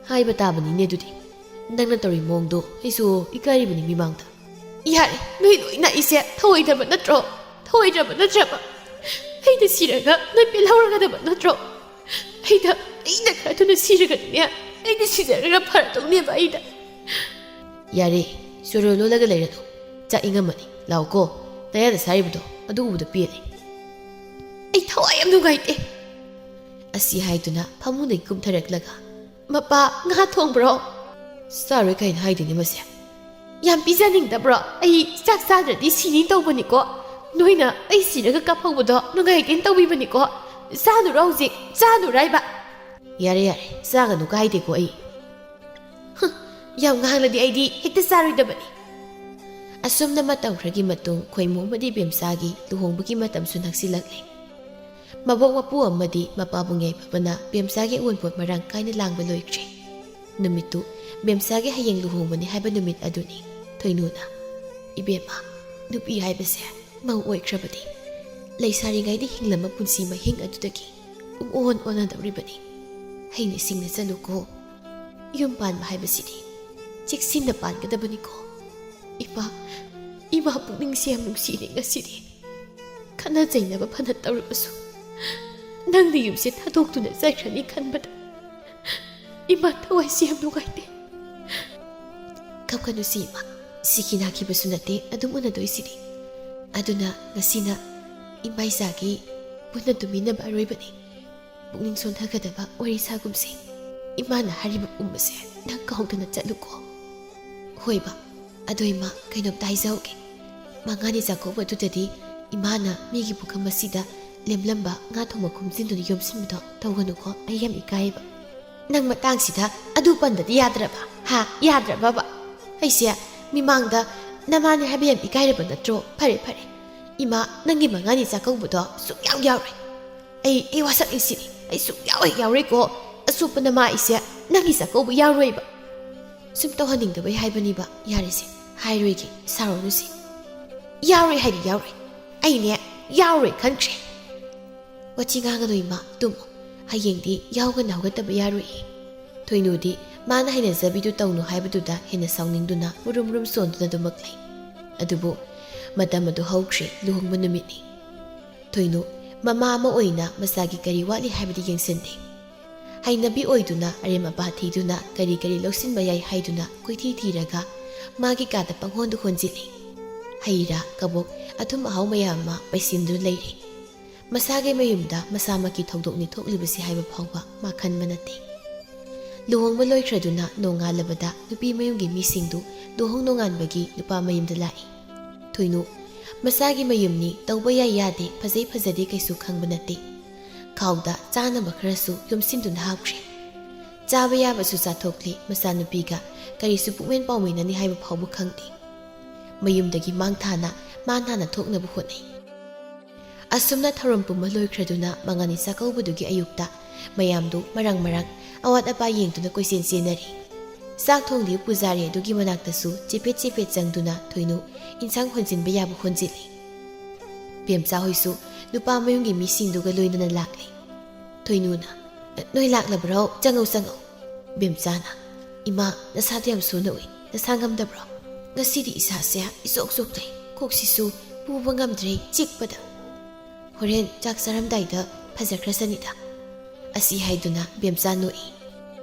"ꯍꯥꯏꯕ ꯇꯥꯕꯅꯤꯅꯦ ꯑꯗꯨꯗꯤ꯫ ꯅꯪꯅ ꯇꯧꯔꯤ ꯃꯑꯣꯡꯗꯣ ꯑꯩꯁꯨ ꯏꯀꯥꯏꯔꯤꯕꯅꯤ ꯃꯤꯃꯥꯡꯗ"꯫ "ꯌꯥꯔꯦ, ꯅꯣꯏ ꯂꯣꯏꯅ ꯑꯩꯁꯦ ꯊꯧꯑꯣꯏꯗꯕ ꯅꯠꯇ꯭ꯔꯣ? ꯊꯧꯑꯣꯏꯗ꯭ꯔꯕ ꯅꯠꯇ꯭ꯔꯕ? ꯑꯩꯅ ꯁꯤꯔꯒ ꯅꯣꯏ ꯄꯦꯜꯍꯧꯔꯒꯗꯕ ꯅꯠꯇ꯭ꯔꯣ? ꯑꯩꯗ, ꯑꯩꯅ ꯈꯔ ꯊꯨꯅ ꯁꯤꯔꯒꯗꯤꯅꯦ, ꯑꯩꯗꯤ ꯁꯤꯖꯔꯒ ꯐꯔꯗꯧꯅꯦꯕ ꯑꯩꯗ"꯫ "ꯌꯥꯔꯦ, ꯆꯣꯔꯣ ꯂꯣꯜꯂꯒ ꯂꯩꯔꯅꯨ꯫ ꯆꯥꯛ ꯏꯪꯉꯝꯃꯅꯤ, ꯂꯥꯛꯑꯣꯀꯣ꯫ ꯅꯌꯥꯗ ꯁꯥꯔꯤꯕꯗꯣ ꯑꯗꯨ ꯎꯕꯗ ꯄꯦꯜꯂꯦ"꯫ "ꯑꯩ ꯊꯋꯥꯏ ꯌꯥꯝ ꯅꯨꯡꯉꯥꯏꯇꯦ"꯫ ꯑꯁꯤ ꯍꯥꯏꯗꯨꯅ ꯐꯃꯨꯡꯗꯒꯤ ꯀꯨꯝꯊꯔꯛꯂꯒ, "ꯃꯄꯥ, ꯉꯥ ꯊꯣꯡꯕ꯭ꯔꯣ?" "ꯆꯥꯔꯣꯏ ꯀꯩꯅ ꯍꯥꯏꯗꯣꯏꯅꯦ ꯃꯁꯦ"꯫ "ꯌꯥꯝ ꯄꯤꯖꯅꯤꯡꯗꯕ꯭ꯔꯣ? ꯑꯩ ꯆꯥꯛ ꯆꯥꯗ꯭ꯔꯗꯤ ꯁꯤꯅꯤ ꯇꯧꯕꯅꯤꯀꯣ꯫ ꯅꯣꯏꯅ ꯑꯩ ꯁꯤꯔꯒ ꯀꯞꯍꯧꯕꯗꯣ ꯅꯨꯡꯉꯥꯏꯇꯦꯅ ꯇꯧꯕꯤꯕꯅꯤꯀꯣ꯫ ꯆꯥꯅꯨꯔꯣ ꯍꯧꯖꯤꯛ, ꯆꯥꯅꯨꯔꯥꯏꯕ"꯫ "ꯌꯥꯔꯦ ꯌꯥꯔꯦ, ꯆꯥꯒꯅꯨ ꯀꯥꯏꯗꯦꯀꯣ ꯑꯩ"꯫ "ꯍꯨꯝ, ꯌꯥꯝ ꯉꯥꯡꯂꯗꯤ ꯑꯩꯗꯤ ꯍꯦꯛꯇ ꯆꯥꯔꯣꯏꯗꯕꯅꯤ"꯫ ꯑꯁꯨꯝꯅ ꯃꯇꯝ ꯈꯔꯒꯤ ꯃꯇꯨꯡ ꯈꯣꯏꯃꯨ ꯑꯃꯗꯤ ꯕꯦꯝꯆꯥꯒꯤ ꯂꯨꯍꯣꯡꯕꯒꯤ ꯃꯇꯝꯁꯨ ꯅꯛꯁꯤꯜꯂꯛꯂꯦ꯫ ꯃꯕꯣꯛ ꯃꯄꯨ ꯑꯃꯗꯤ ꯃꯄꯥꯕꯨꯡ ꯌꯥꯏꯐꯕꯅ ꯕꯦꯝꯆꯥꯒꯤ ꯑꯑꯣꯟꯄꯣꯠ ꯃꯔꯥꯡ ꯀꯥꯏꯅ ꯂꯥꯡꯕ ꯂꯣꯏꯈ꯭ꯔꯦ꯫ ꯅꯨꯃꯤꯠꯇꯨ ꯕꯦꯝꯆꯥꯒꯤ ꯍꯌꯦꯡ ꯂꯨꯍꯣꯡꯕꯅꯤ ꯍꯥꯏꯕ ꯅꯨꯃꯤꯠ ꯑꯗꯨꯅꯤ꯫ ꯊꯣꯏꯅꯨꯅ, "ꯏꯕꯦꯝꯃ, ꯅꯨꯄꯤ ꯍꯥꯏꯕꯁꯦ ꯃꯧ ꯑꯣꯏꯈ꯭ꯔꯕꯗꯤ ꯂꯩꯁꯥꯔꯤꯉꯩꯗ ꯍꯤꯡꯂꯝꯕ ꯄꯨꯟꯁꯤ ꯃꯍꯤꯡ ꯑꯗꯨꯗꯒꯤ ꯄꯨꯡꯑꯣꯟ ꯑꯣꯟꯅꯗꯧꯔꯤꯕꯅꯤ꯫ ꯍꯩꯅ ꯁꯤꯡꯅ ꯆꯠꯂꯨꯀꯣ꯫ ꯌꯨꯝ ꯄꯥꯟꯕ ꯍꯥꯏꯕꯁꯤꯗꯤ ꯆꯦꯛꯁꯤꯟꯅ ꯄꯥꯟꯒꯗꯕꯅꯤꯀꯣ꯫ ꯏꯃꯥ, ꯏꯃꯥ ꯄꯨꯛꯅꯤꯡꯁꯦ ꯌꯥꯝ ꯅꯨꯡꯁꯤꯅꯦ ꯉꯁꯤꯗꯤ꯫ ꯈꯠꯅ ꯆꯩꯅꯕ ꯐꯅ ꯇꯧꯔꯕꯁꯨ ꯅꯪꯅ ꯌꯨꯝꯁꯦ ꯊꯥꯗꯣꯛꯇꯨꯅ ꯆꯠꯈ꯭ꯔꯅꯤ ꯈꯟꯕꯗ ꯏꯃꯥ ꯊꯋꯥꯏꯁꯦ ꯌꯥꯝ ꯅꯨꯡꯉꯥꯏꯇꯦ꯫ ꯀꯞꯀꯅꯨꯁꯤ ꯏꯃꯥ, ꯁꯤꯈꯤ ꯅꯥꯈꯤꯕꯁꯨ ꯅꯠꯇꯦ ꯑꯗꯨꯝ ꯎꯅꯗꯣꯏꯁꯤꯗꯤ꯫ ꯑꯗꯨꯅ ꯉꯁꯤꯅ ꯏꯃꯥ ꯏꯆꯥꯒꯤ ꯄꯨꯟꯅ ꯇꯨꯝꯃꯤꯟꯅꯕ ꯑꯔꯣꯏꯕꯅꯤ꯫ ꯄꯨꯛꯅꯤꯡ ꯁꯣꯟꯊꯒꯗꯕ ꯋꯥꯔꯤ ꯁꯥꯒꯨꯝꯁꯦ꯫ ꯏꯃꯥꯅ ꯍꯥꯏꯔꯤꯕ ꯄꯨꯝꯕꯁꯦ ꯅꯪ ꯀꯥꯎꯗꯅ ꯆꯠꯂꯨꯀꯣ꯫ ꯍꯣꯏꯕ, ꯑꯗꯣ ꯏꯃꯥ, ꯀꯩꯅꯣꯝꯇ ꯍꯥꯏꯖꯍꯧꯒꯦ꯫ ꯃꯉꯥꯅꯤ ꯆꯥꯛꯀꯧꯕꯗꯨꯗꯗꯤ ꯏꯃꯥꯅ ꯃꯤꯒꯤ ꯄꯨꯈꯝ ꯑꯁꯤꯗ ꯂꯦꯝꯂꯝꯕ ꯉꯥ ꯊꯣꯡꯕ ꯈꯨꯝꯖꯤꯟꯗꯨꯅ ꯌꯣꯝꯁꯤꯟꯕꯗꯣ ꯇꯧꯒꯅꯨꯀꯣ, ꯑꯩ ꯌꯥꯝ ꯏꯀꯥꯏꯌꯦꯕ꯫ ꯅꯪ ꯃꯇꯥꯡꯁꯤꯗ ꯑꯗꯨ ꯄꯟꯗꯗꯤ ꯌꯥꯗ꯭ꯔꯕ? ꯍꯥ? ꯌꯥꯗ꯭ꯔꯕꯕ? ꯑꯩꯁꯦ ꯃꯤꯃꯥꯡꯗ ꯅꯃꯥꯅꯦ ꯍꯥꯏꯕ ꯌꯥꯝ ꯏꯀꯥꯏꯔꯕ ꯅꯠꯇ꯭ꯔꯣ? ꯐꯔꯦ, ꯐꯔꯦ꯫ ꯏꯃꯥ, ꯅꯪꯒꯤ ꯃꯉꯥꯅꯤ ꯆꯥꯛꯀꯧꯕꯗꯣ ꯁꯨꯡꯌꯥꯎ ꯌꯥꯎꯔꯣꯏ꯫ ꯑꯩ, ꯑꯩ ꯋꯥꯁꯛ ꯏꯁꯤꯅꯤ꯫ ꯑꯩ ꯁꯨꯡꯌꯥꯎ ꯍꯦꯛ ꯌꯥꯎꯔꯣꯏꯀꯣ꯫ ꯑꯆꯣꯞꯄ ꯅꯃꯥ ꯑꯩꯁꯦ ꯅꯪꯒꯤ ꯆꯥꯛꯀꯧꯕ ꯌꯥꯎꯔꯣꯏꯕ꯫ ꯁꯨꯝ ꯇꯧꯍꯟꯅꯤꯡꯗꯕꯩ ꯍꯥꯏꯕꯅꯤꯕ꯫ ꯌꯥꯔꯦꯁꯦ, ꯍꯥꯏꯔꯣꯏꯒꯦ, ꯁꯥꯎꯔꯅꯨꯁꯦ꯫ ꯌꯥꯎꯔꯣꯏ ꯍꯥꯏꯗꯤ ꯌꯥꯎꯔꯣꯏ꯫ ꯑꯩꯅꯦ, ꯌꯥꯎꯔꯣꯏ ꯈꯟꯈ꯭ꯔꯦ꯫ ꯋꯥꯊꯤ ꯉꯥꯡꯒꯅꯨ ꯏꯃꯥ, ꯇꯨꯝꯃꯣ꯫ ꯍꯌꯦꯡꯗꯤ ꯌꯥꯍꯧ ꯉꯟꯅ ꯍꯧꯒꯠꯇꯕ ꯌꯥꯔꯣꯏꯌꯦ꯫ ꯊꯣꯏꯅꯨꯗꯤ ꯃꯥꯅ ꯍꯩꯅꯖꯕꯤꯗꯨ ꯇꯧꯅꯨ ꯍꯥꯏꯕꯗꯨꯗ ꯍꯦꯟꯅ ꯁꯥꯎꯅꯤꯡꯗꯨꯅ ꯃꯨꯔꯨꯝ ꯃꯨꯔꯨꯝ ꯆꯣꯟꯗꯨꯅ ꯑꯗꯨꯃꯛ ꯂꯩ꯫ ꯑꯗꯨꯕꯨ ꯃꯇꯝ ꯑꯗꯨ ꯍꯧꯈ꯭ꯔꯦ, ꯂꯨꯍꯣꯡꯕ ꯅꯨꯃꯤꯠꯅꯤ꯫ ꯊꯣꯏꯅꯨ ꯃꯃꯥ ꯑꯃ ꯑꯣꯏꯅ ꯃꯆꯥꯒꯤ ꯀꯔꯤ ꯋꯥꯠꯂꯤ ꯍꯥꯏꯕꯗꯤ ꯌꯦꯡꯁꯤꯟꯗꯦ꯫ ꯍꯩꯅꯕꯤ ꯑꯣꯏꯗꯨꯅ ꯑꯔꯦꯝ ꯑꯄꯥ ꯊꯤꯗꯨꯅ ꯀꯔꯤ ꯀꯔꯤ ꯂꯧꯁꯤꯟꯕ ꯌꯥꯏ ꯍꯥꯏꯗꯨꯅ ꯀꯣꯏꯊꯤ ꯊꯤꯔꯒ ꯃꯥꯒꯤ ꯀꯥꯗ ꯄꯪꯍꯣꯟꯗ ꯍꯣꯟꯖꯤꯜꯂꯤ꯫ ꯍꯩ ꯔꯥ, ꯀꯕꯣꯛ, ꯑꯊꯨꯝ ꯑꯍꯥꯎ ꯃꯌꯥꯝ ꯑꯃ ꯄꯩꯁꯤꯟꯗꯨꯅ ꯂꯩꯔꯤ꯫ ꯃꯁꯥꯒꯤ ꯃꯌꯨꯝꯗ ꯃꯁꯥꯃꯛꯀꯤ ꯊꯧꯗꯣꯛꯅꯤ ꯊꯣꯛꯂꯤꯕꯁꯤ ꯍꯥꯏꯕ ꯐꯥꯎꯕ ꯃꯥ ꯈꯟꯕ ꯅꯠꯇꯦ꯫ ꯂꯨꯍꯣꯡꯕ ꯂꯣꯏꯈ꯭ꯔꯗꯨꯅ ꯅꯣꯡꯉꯥꯜꯂꯕꯗ ꯅꯨꯄꯤ ꯃꯌꯨꯝꯒꯤ ꯃꯤꯁꯤꯡꯗꯨ ꯂꯨꯍꯣꯡ ꯅꯣꯡꯉꯥꯟꯕꯒꯤ ꯅꯨꯄꯥ ꯃꯌꯨꯝꯗ ꯂꯥꯛꯏ꯫ ꯊꯣꯏꯅꯨ ꯃꯁꯥꯒꯤ ꯃꯌꯨꯝꯅꯤ, ꯇꯧꯕ ꯌꯥꯏ ꯌꯥꯗꯦ, ꯐꯖꯩ ꯐꯖꯗꯦ ꯀꯩꯁꯨ ꯈꯪꯕ ꯅꯠꯇꯦ꯫ ꯈꯥꯎꯗ ꯆꯥꯅꯕ ꯈꯔꯁꯨ ꯌꯣꯝꯁꯤꯟꯗꯨꯅ ꯍꯥꯞꯈ꯭ꯔꯦ꯫ ꯆꯥꯕ ꯌꯥꯕꯁꯨ ꯆꯥꯊꯣꯛꯂꯤ, ꯃꯆꯥꯅꯨꯄꯤꯒ ꯀꯔꯤꯁꯨ ꯄꯨꯛꯃꯦꯟ ꯄꯥꯎꯃꯤꯟꯅꯅꯤ ꯍꯥꯏꯕ ꯐꯥꯎꯕ ꯈꯪꯗꯦ꯫ ꯃꯌꯨꯝꯗꯒꯤ ꯃꯥꯡ ꯊꯥꯅ ꯃꯥ ꯅꯥꯟꯅ ꯊꯣꯛꯅꯕ ꯍꯣꯠꯅꯩ꯫ ꯑꯁꯨꯝꯅ ꯊꯧꯔꯝ ꯄꯨꯝꯕ ꯂꯣꯏꯈ꯭ꯔꯗꯨꯅ ꯃꯉꯥꯅꯤ ꯆꯥꯛꯀꯧꯕꯗꯨꯒꯤ ꯑꯌꯨꯛꯇ ꯃꯌꯥꯝꯗꯨ ꯃꯔꯥꯡ ꯃꯔꯥꯡ ꯑꯋꯥꯠ ꯑꯄꯥ ꯌꯦꯡꯗꯨꯅ ꯀꯣꯏꯆꯦꯟ ꯆꯦꯟꯅꯔꯤ꯫ ꯆꯥꯛ ꯊꯣꯡꯂꯤꯕ ꯄꯨꯖꯥꯔꯤ ꯑꯗꯨꯒꯤ ꯃꯅꯥꯛꯇꯁꯨ ꯆꯦꯄꯦꯠ ꯆꯦꯄꯦꯠ ꯆꯪꯗꯨꯅ ꯊꯣꯏꯅꯨ ꯏꯟꯁꯥꯡ ꯍꯣꯟꯖꯤꯟꯕ ꯌꯥꯕ ꯍꯣꯟꯖꯤꯜꯂꯤ꯫ ꯄꯦꯝꯆꯥ ꯍꯣꯏꯁꯨ ꯅꯨꯄꯥ ꯃꯌꯨꯝꯒꯤ ꯃꯤꯁꯤꯡꯗꯨꯒ ꯂꯣꯏꯅꯅ ꯂꯥꯛꯂꯤ꯫ ꯊꯣꯏꯅꯨꯅ, "ꯅꯣꯏ ꯂꯥꯛꯂꯕ꯭ꯔꯣ? ꯆꯪꯉꯧ, ꯆꯪꯉꯧ꯫" ꯕꯦꯝꯆꯥꯅ, "ꯏꯃꯥ, ꯅꯁꯥꯗꯣ ꯌꯥꯝ ꯁꯣꯟꯅ ꯎꯏ꯫ ꯅꯁꯥ ꯉꯝꯗꯕ꯭ꯔꯣ? ꯉꯁꯤꯗꯤ ꯏꯁꯥꯁꯦ ꯏꯆꯣꯛ ꯆꯣꯛꯊꯩ꯫ ꯀꯣꯛꯁꯤꯁꯨ ꯄꯨꯕ ꯉꯝꯗ꯭ꯔꯦ ꯆꯤꯛꯄꯗ꯫ ꯍꯣꯔꯦꯟ ꯆꯥꯛ ꯆꯥꯔꯝꯗꯥꯏꯗ ꯐꯖꯈ꯭ꯔꯁꯅꯤꯗ꯫" ꯑꯁꯤ ꯍꯥꯏꯗꯨꯅ ꯕꯦꯝꯆꯥ ꯅꯣꯛꯏ꯫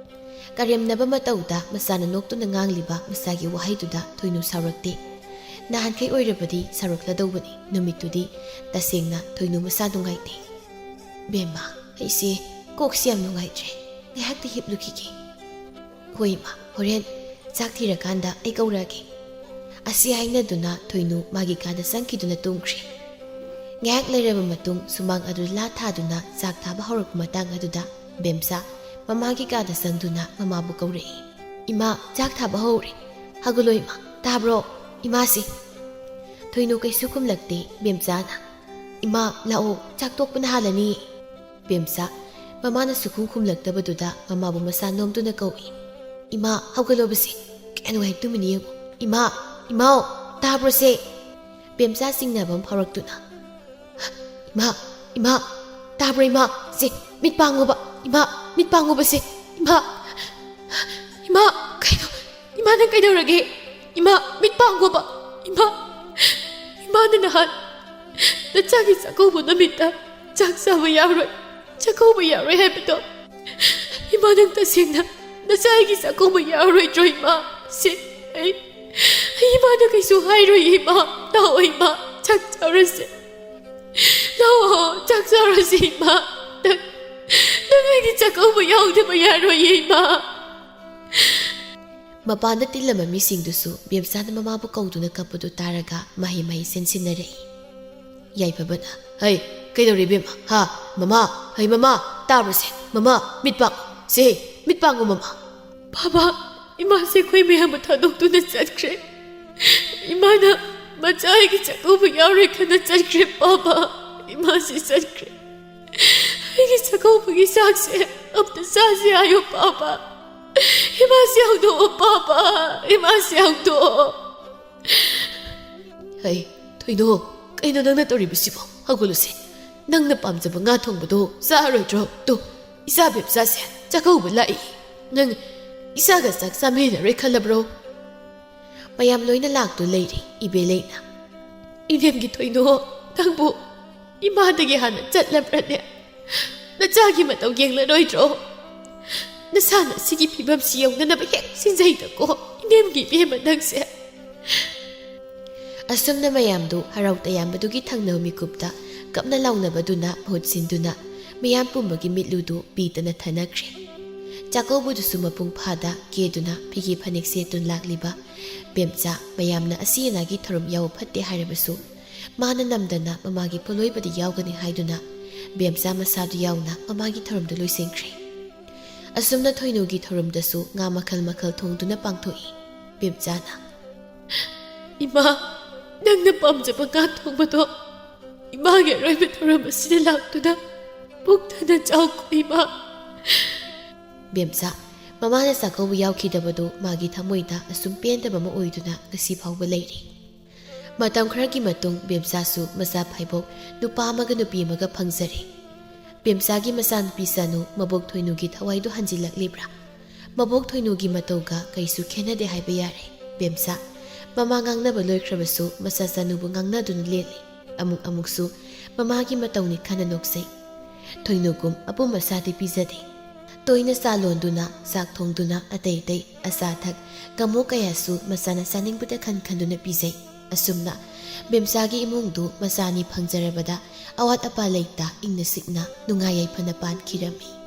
ꯀꯔꯦꯝꯅꯕ ꯃꯇꯧꯗ ꯃꯆꯥꯅ ꯅꯣꯛꯇꯨꯅ ꯉꯥꯡꯂꯤꯕ ꯃꯆꯥꯒꯤ ꯋꯥꯍꯩꯗꯨꯗ ꯊꯣꯏꯅꯨ ꯁꯥꯎꯔꯛꯇꯦ꯫ ꯅꯍꯥꯟꯈꯩ ꯑꯣꯏꯔꯕꯗꯤ ꯁꯥꯎꯔꯛꯂꯗꯧꯕꯅꯤ꯫ ꯅꯨꯃꯤꯠꯇꯨꯗꯤ ꯇꯁꯦꯡꯅ ꯊꯣꯏꯅꯨ ꯃꯁꯥ ꯅꯨꯡꯉꯥꯏꯇꯦ꯫ "ꯕꯦꯝꯃ, ꯑꯩꯁꯦ ꯀꯣꯛꯁꯤ ꯌꯥꯝ ꯅꯨꯡꯉꯥꯏꯇ꯭ꯔꯦ꯫ ꯉꯥꯏꯍꯥꯛꯇꯤ ꯍꯤꯞꯂꯨꯈꯤꯒꯦ꯫" "ꯍꯣꯏ ꯏꯃꯥ, ꯍꯣꯔꯦꯟ ꯆꯥꯛ ꯊꯤꯔꯀꯥꯟꯗ ꯑꯩ ꯀꯧꯔꯛꯑꯒꯦ꯫" ꯑꯁꯤ ꯍꯥꯏꯅꯗꯨꯅ ꯊꯣꯏꯅꯨ ꯃꯥꯒꯤ ꯀꯥꯗ ꯆꯪꯈꯤꯗꯨꯅ ꯇꯨꯝꯈ꯭ꯔꯦ꯫ ꯉꯥꯏꯍꯥꯛ ꯂꯩꯔꯕ ꯃꯇꯨꯡ ꯁꯨꯃꯥꯡ ꯑꯗꯨ ꯂꯥ ꯊꯥꯗꯨꯅ ꯆꯥꯛ ꯊꯥꯕ ꯍꯧꯔꯛꯄ ꯃꯇꯥꯡ ꯑꯗꯨꯗ ꯕꯦꯝꯆꯥ ꯃꯃꯥꯒꯤ ꯀꯥꯗ ꯆꯪꯗꯨꯅ ꯃꯃꯥꯕꯨ ꯀꯧꯔꯛꯏ꯫ "ꯏꯃꯥ, ꯆꯥꯛ ꯊꯥꯕ ꯍꯧꯔꯦ꯫ ꯍꯧꯒꯠꯂꯣ ꯏꯃꯥ, ꯇꯥꯕ꯭ꯔꯣ? ꯏꯃꯥꯁꯤ꯫" ꯊꯣꯏꯅꯨ ꯀꯩꯁꯨ ꯈꯨꯝꯂꯛꯇꯦ꯫ ꯕꯦꯝꯆꯥꯅ, "ꯏꯃꯥ, ꯂꯥꯛꯑꯣ, ꯆꯥꯛ ꯇꯣꯛꯄꯅ ꯍꯥꯜꯂꯅꯤ꯫" ꯕꯦꯝꯆꯥ, ꯃꯃꯥꯅ ꯁꯨꯈꯨꯝ ꯈꯨꯝꯂꯛꯇꯕꯗꯨꯗ ꯃꯃꯥꯕꯨ ꯃꯁꯥ ꯅꯣꯝꯗꯨꯅ ꯀꯧꯏ꯫ "ꯏꯃꯥ, ꯍꯧꯒꯠꯂꯣꯕꯁꯦ꯫ ꯀꯌꯥ ꯅꯨꯡꯉꯥꯏ ꯇꯨꯝꯃꯤꯅꯤ ꯌꯦꯡꯉꯨ꯫ ꯏꯃꯥ, ꯏꯃꯥꯑꯣ, ꯇꯥꯕ꯭ꯔꯣꯁꯦ?" ꯕꯦꯝꯆꯥ ꯆꯤꯡꯅꯕ ꯑꯃ ꯐꯥꯎꯔꯛꯇꯨꯅ, "ꯏꯃꯥ, ꯏꯃꯥ, ꯇꯥꯕ꯭ꯔꯣ ꯏꯃꯥ? ꯁꯦ, ꯃꯤꯠ ꯄꯥꯡꯉꯣꯕ꯫ ꯏꯃꯥ, ꯃꯤꯠ ꯄꯥꯡꯉꯣꯕꯁꯦ꯫ ꯏꯃꯥ, ꯏꯃꯥ, ꯀꯩꯅꯣ? ꯏꯃꯥ, ꯅꯪ ꯀꯩꯗꯧꯔꯒꯦ? ꯏꯃꯥ, ꯃꯤꯠ ꯄꯥꯡꯉꯣꯕ꯫ ꯏꯃꯥ, ꯏꯃꯥꯅ ꯅꯍꯥꯟ ꯅꯆꯥꯒꯤ ꯆꯥꯛꯀꯧꯕ ꯅꯨꯃꯤꯠꯇ ꯆꯥꯛ ꯆꯥꯕ ꯌꯥꯔꯣꯏ, ꯆꯥꯛꯀꯧꯕ ꯌꯥꯔꯣꯏ ꯍꯥꯏꯕꯗꯣ꯫ ꯏꯃꯥ, ꯅꯪ ꯇꯁꯦꯡꯅ ꯅꯆꯥ ꯑꯩꯒꯤ ꯆꯥꯛꯀꯧꯕ ꯌꯥꯔꯣꯏꯗ꯭ꯔꯣ ꯏꯃꯥ? ꯁꯦ, ꯑꯩ, ꯑꯩ ꯏꯃꯥꯗ ꯀꯩꯁꯨ ꯍꯥꯏꯔꯣꯏ ꯏꯃꯥ꯫ ꯂꯥꯛꯑꯣ ꯏꯃꯥ, ꯆꯥꯛ ꯆꯥꯔꯁꯦ꯫ ꯂꯥꯛꯑꯣ, ꯆꯥꯛ ꯆꯥꯔꯁꯦ ꯏꯃꯥ꯫ ꯅꯪ, ꯅꯪ ꯑꯩꯒꯤ ꯆꯥꯛꯀꯧꯕ ꯌꯥꯎꯗꯕ ꯌꯥꯔꯣꯏꯌꯦ ꯏꯃꯥ꯫" ꯃꯄꯥꯟꯗ ꯇꯤꯜꯂꯝꯕ ꯃꯤꯁꯤꯡꯗꯨꯁꯨ ꯕꯦꯝꯆꯥꯅ ꯃꯃꯥꯕꯨ ꯀꯧꯗꯨꯅ ꯀꯞꯄꯗꯨ ꯇꯥꯔꯒ ꯃꯍꯩ ꯃꯍꯩ ꯁꯦꯟꯁꯤꯟꯅꯔꯛꯏ꯫ ꯌꯥꯏꯐꯕꯅ, "ꯍꯩ, ꯀꯩꯗꯧꯔꯦ ꯏꯕꯦꯝꯃ? ꯍꯥ? ꯃꯃꯥ, ꯍꯩ ꯃꯃꯥ, ꯇꯥꯕ꯭ꯔꯁꯦ? ꯃꯃꯥ, ꯃꯤꯠ ꯄꯥꯡꯉꯣ꯫ ꯁꯦ, ꯃꯤꯠ ꯄꯥꯡꯉꯣ ꯃꯃꯥ꯫" "ꯕꯥꯕꯥ, ꯏꯃꯥꯁꯦ ꯑꯩꯈꯣꯏ ꯃꯌꯥꯝꯕꯨ ꯊꯥꯗꯣꯛꯇꯨꯅ ꯆꯠꯈ꯭ꯔꯦ꯫ ꯏꯃꯥꯅ ꯃꯆꯥ ꯑꯩꯒꯤ ꯆꯥꯛꯀꯧꯕ ꯌꯥꯎꯔꯣꯏ ꯈꯟꯅ ꯆꯠꯈ꯭ꯔꯦ ꯕꯥꯕꯥ꯫ ꯏꯃꯥꯁꯦ ꯆꯠꯈ꯭ꯔꯦ꯫ ꯑꯩꯒꯤ ꯆꯥꯛꯀꯧꯕꯒꯤ ꯆꯥꯛꯁꯦ ꯑꯝꯇ ꯆꯥꯁꯦ ꯍꯥꯏꯌꯣ ꯄꯥꯄꯥ꯫ ꯏꯃꯥꯁꯦ ꯍꯧꯗꯣꯛꯑꯣ ꯄꯥꯄꯥ, ꯏꯃꯥꯁꯦ ꯍꯧꯗꯣꯛꯑꯣ꯫" "ꯍꯩ, ꯊꯣꯏꯅꯣ, ꯀꯩꯅꯣ ꯅꯪꯅ ꯇꯧꯔꯤꯕꯁꯤꯕꯣ? ꯍꯧꯒꯠꯂꯨꯁꯦ꯫ ꯅꯪꯅ ꯄꯥꯝꯖꯕ ꯉꯥ ꯊꯣꯡꯕꯗꯣ ꯆꯥꯔꯣꯏꯗ꯭ꯔꯣ? ꯇꯨ, "ꯏꯆꯥ ꯕꯦꯝꯆꯥꯁꯦ ꯆꯥꯛꯀꯧꯕ ꯂꯥꯛꯏ, ꯅꯪ ꯏꯆꯥꯒ ꯆꯥꯛ ꯆꯥꯃꯤꯟꯅꯔꯣꯏ ꯈꯜꯂꯕ꯭ꯔꯣ?" ꯃꯌꯥꯝ ꯂꯣꯏꯅ ꯂꯥꯛꯇꯨ ꯂꯩꯔꯤ꯫ ꯏꯕꯦꯂꯩꯅ, "ꯏꯅꯦꯝꯒꯤ ꯊꯣꯏꯅꯣ, ꯅꯪꯕꯨ ꯏꯃꯥꯗꯒꯤ ꯍꯥꯟꯅ ꯆꯠꯂꯕ꯭ꯔꯅꯦ? ꯅꯆꯥꯒꯤ ꯃꯇꯧ ꯌꯦꯡꯂꯔꯣꯏꯗ꯭ꯔꯣ? ꯅꯁꯥꯅ ꯁꯤꯒꯤ ꯐꯤꯕꯝꯁꯤ ꯌꯧꯅꯅꯕ ꯍꯦꯛ ꯁꯤꯟꯖꯩꯗꯀꯣ, ꯏꯅꯦꯝꯒꯤ ꯏꯕꯦꯝꯃ ꯅꯪꯁꯦ꯫" ꯑꯁꯨꯝꯅ ꯃꯌꯥꯝꯗꯨ ꯍꯔꯥꯎ ꯇꯌꯥꯝꯕꯗꯨꯒꯤ ꯊꯪꯅꯕ ꯃꯤꯀꯨꯞꯇ ꯀꯞꯅ ꯂꯥꯎꯅꯕꯗꯨꯅ ꯃꯍꯨꯠ ꯁꯤꯟꯗꯨꯅ ꯃꯤꯌꯥꯝ ꯄꯨꯝꯕꯒꯤ ꯃꯤꯠꯂꯨꯗꯨ ꯄꯤꯗꯅ ꯊꯅꯈ꯭ꯔꯦ꯫ ꯆꯥꯛꯀꯧꯕꯗꯨꯁꯨ ꯃꯄꯨꯡ ꯐꯥꯗ ꯀꯦꯗꯨꯅ ꯐꯤꯒꯤ ꯐꯅꯦꯛ ꯁꯦꯠꯇꯨꯅ ꯂꯥꯛꯂꯤꯕ ꯕꯦꯝꯆꯥ, ꯃꯌꯥꯝꯅ ꯑꯁꯤ ꯑꯅꯥꯒꯤ ꯊꯧꯔꯝ ꯌꯥꯎꯕ ꯐꯠꯇꯦ ꯍꯥꯏꯔꯕꯁꯨ, ꯃꯥꯅ ꯅꯝꯗꯅ ꯃꯃꯥꯒꯤ ꯄꯣꯠꯂꯣꯏꯕꯗ ꯌꯥꯎꯒꯅꯤ ꯍꯥꯏꯗꯨꯅ ꯕꯦꯝꯆꯥ ꯃꯁꯥꯗꯨ ꯌꯥꯎꯅ ꯃꯃꯥꯒꯤ ꯊꯧꯔꯝꯗꯨ ꯂꯣꯏꯁꯤꯟꯈ꯭ꯔꯦ꯫ ꯑꯁꯨꯝꯅ ꯊꯣꯏꯅꯨꯒꯤ ꯊꯧꯔꯝꯗꯁꯨ ꯉꯥ ꯃꯈꯜ ꯃꯈꯜ ꯊꯣꯡꯗꯨꯅ ꯄꯥꯡꯊꯣꯛꯏ꯫ ꯕꯦꯝꯆꯥꯅ, "ꯏꯃꯥ, ꯅꯪꯅ ꯄꯥꯝꯖꯕ ꯉꯥ ꯊꯣꯡꯕꯗꯣ ꯏꯃꯥꯒꯤ ꯑꯔꯣꯏꯕ ꯊꯧꯔꯝ ꯑꯁꯤꯗ ꯂꯥꯛꯇꯨꯅ ꯄꯨꯛ ꯊꯟꯅ ꯆꯥꯎꯀꯣ ꯏꯃꯥ꯫" ꯕꯦꯝꯆꯥ, ꯃꯃꯥꯅ ꯆꯥꯛꯀꯧꯕ ꯌꯥꯎꯈꯤꯗꯕꯗꯨ ꯃꯥꯒꯤ ꯊꯃꯣꯏꯗ ꯑꯁꯨꯝ ꯄꯦꯟꯗꯕ ꯑꯃ ꯑꯣꯏꯗꯨꯅ ꯉꯁꯤ ꯐꯥꯎꯕ ꯂꯩꯔꯤ꯫ ꯃꯇꯝ ꯈꯔꯒꯤ ꯃꯇꯨꯡ ꯕꯦꯝꯆꯥꯁꯨ ꯃꯆꯥ ꯐꯥꯏꯕꯣꯛ ꯅꯨꯄꯥ ꯑꯃꯒ ꯅꯨꯄꯤ ꯑꯃꯒ ꯐꯪꯖꯔꯦ꯫ ꯕꯦꯝꯆꯥꯒꯤ ꯃꯆꯥꯅꯨꯄꯤ ꯆꯥꯅꯨ ꯃꯕꯣꯛ ꯊꯣꯏꯅꯨꯒꯤ ꯊꯋꯥꯏꯗꯨ ꯍꯟꯖꯤꯜꯂꯛꯂꯤꯕ꯭ꯔꯥ? ꯃꯕꯣꯛ ꯊꯣꯏꯅꯨꯒꯤ ꯃꯇꯧꯒ ꯀꯩꯁꯨ ꯈꯦꯠꯅꯗꯦ ꯍꯥꯏꯕ ꯌꯥꯔꯦ꯫ ꯕꯦꯝꯆꯥ, ꯃꯃꯥ ꯉꯥꯡꯅꯕ ꯂꯣꯏꯈ꯭ꯔꯕꯁꯨ ꯃꯆꯥ ꯆꯥꯅꯨꯕꯨ ꯉꯥꯡꯅꯗꯨꯅ ꯂꯦꯜꯂꯤ꯫ ꯑꯃꯨꯛ ꯑꯃꯨꯛꯁꯨ ꯃꯃꯥꯒꯤ ꯃꯇꯧꯅꯤ ꯈꯟꯅ ꯅꯣꯛꯆꯩ꯫ ꯊꯣꯏꯅꯨꯒꯨꯝ ꯑꯄꯨꯝ ꯑꯁꯥꯗꯤ ꯄꯤꯖꯗꯦ꯫ ꯇꯣꯏꯅ ꯆꯥ ꯂꯣꯟꯗꯨꯅ, ꯆꯥꯛ ꯊꯣꯡꯗꯨꯅ, ꯑꯇꯩ ꯑꯇꯩ ꯑꯆꯥ ꯑꯊꯛ ꯀꯃꯣ ꯀꯌꯥꯁꯨ ꯃꯆꯥꯅ ꯆꯥꯅꯤꯡꯕꯗ ꯈꯟ ꯈꯟꯗꯨꯅ ꯄꯤꯖꯩ꯫ ꯑꯁꯨꯝꯅ ꯕꯦꯝꯆꯥꯒꯤ ꯏꯃꯨꯡꯗꯨ ꯃꯆꯥꯅꯤ ꯐꯪꯖꯔꯕꯗ ꯑꯋꯥꯠ ꯑꯄꯥ ꯂꯩꯇ ꯏꯪꯅ ꯆꯤꯛꯅ ꯅꯨꯡꯉꯥꯏ ꯌꯥꯏꯐꯅ ꯄꯥꯟꯈꯤꯔꯝꯃꯤ꯫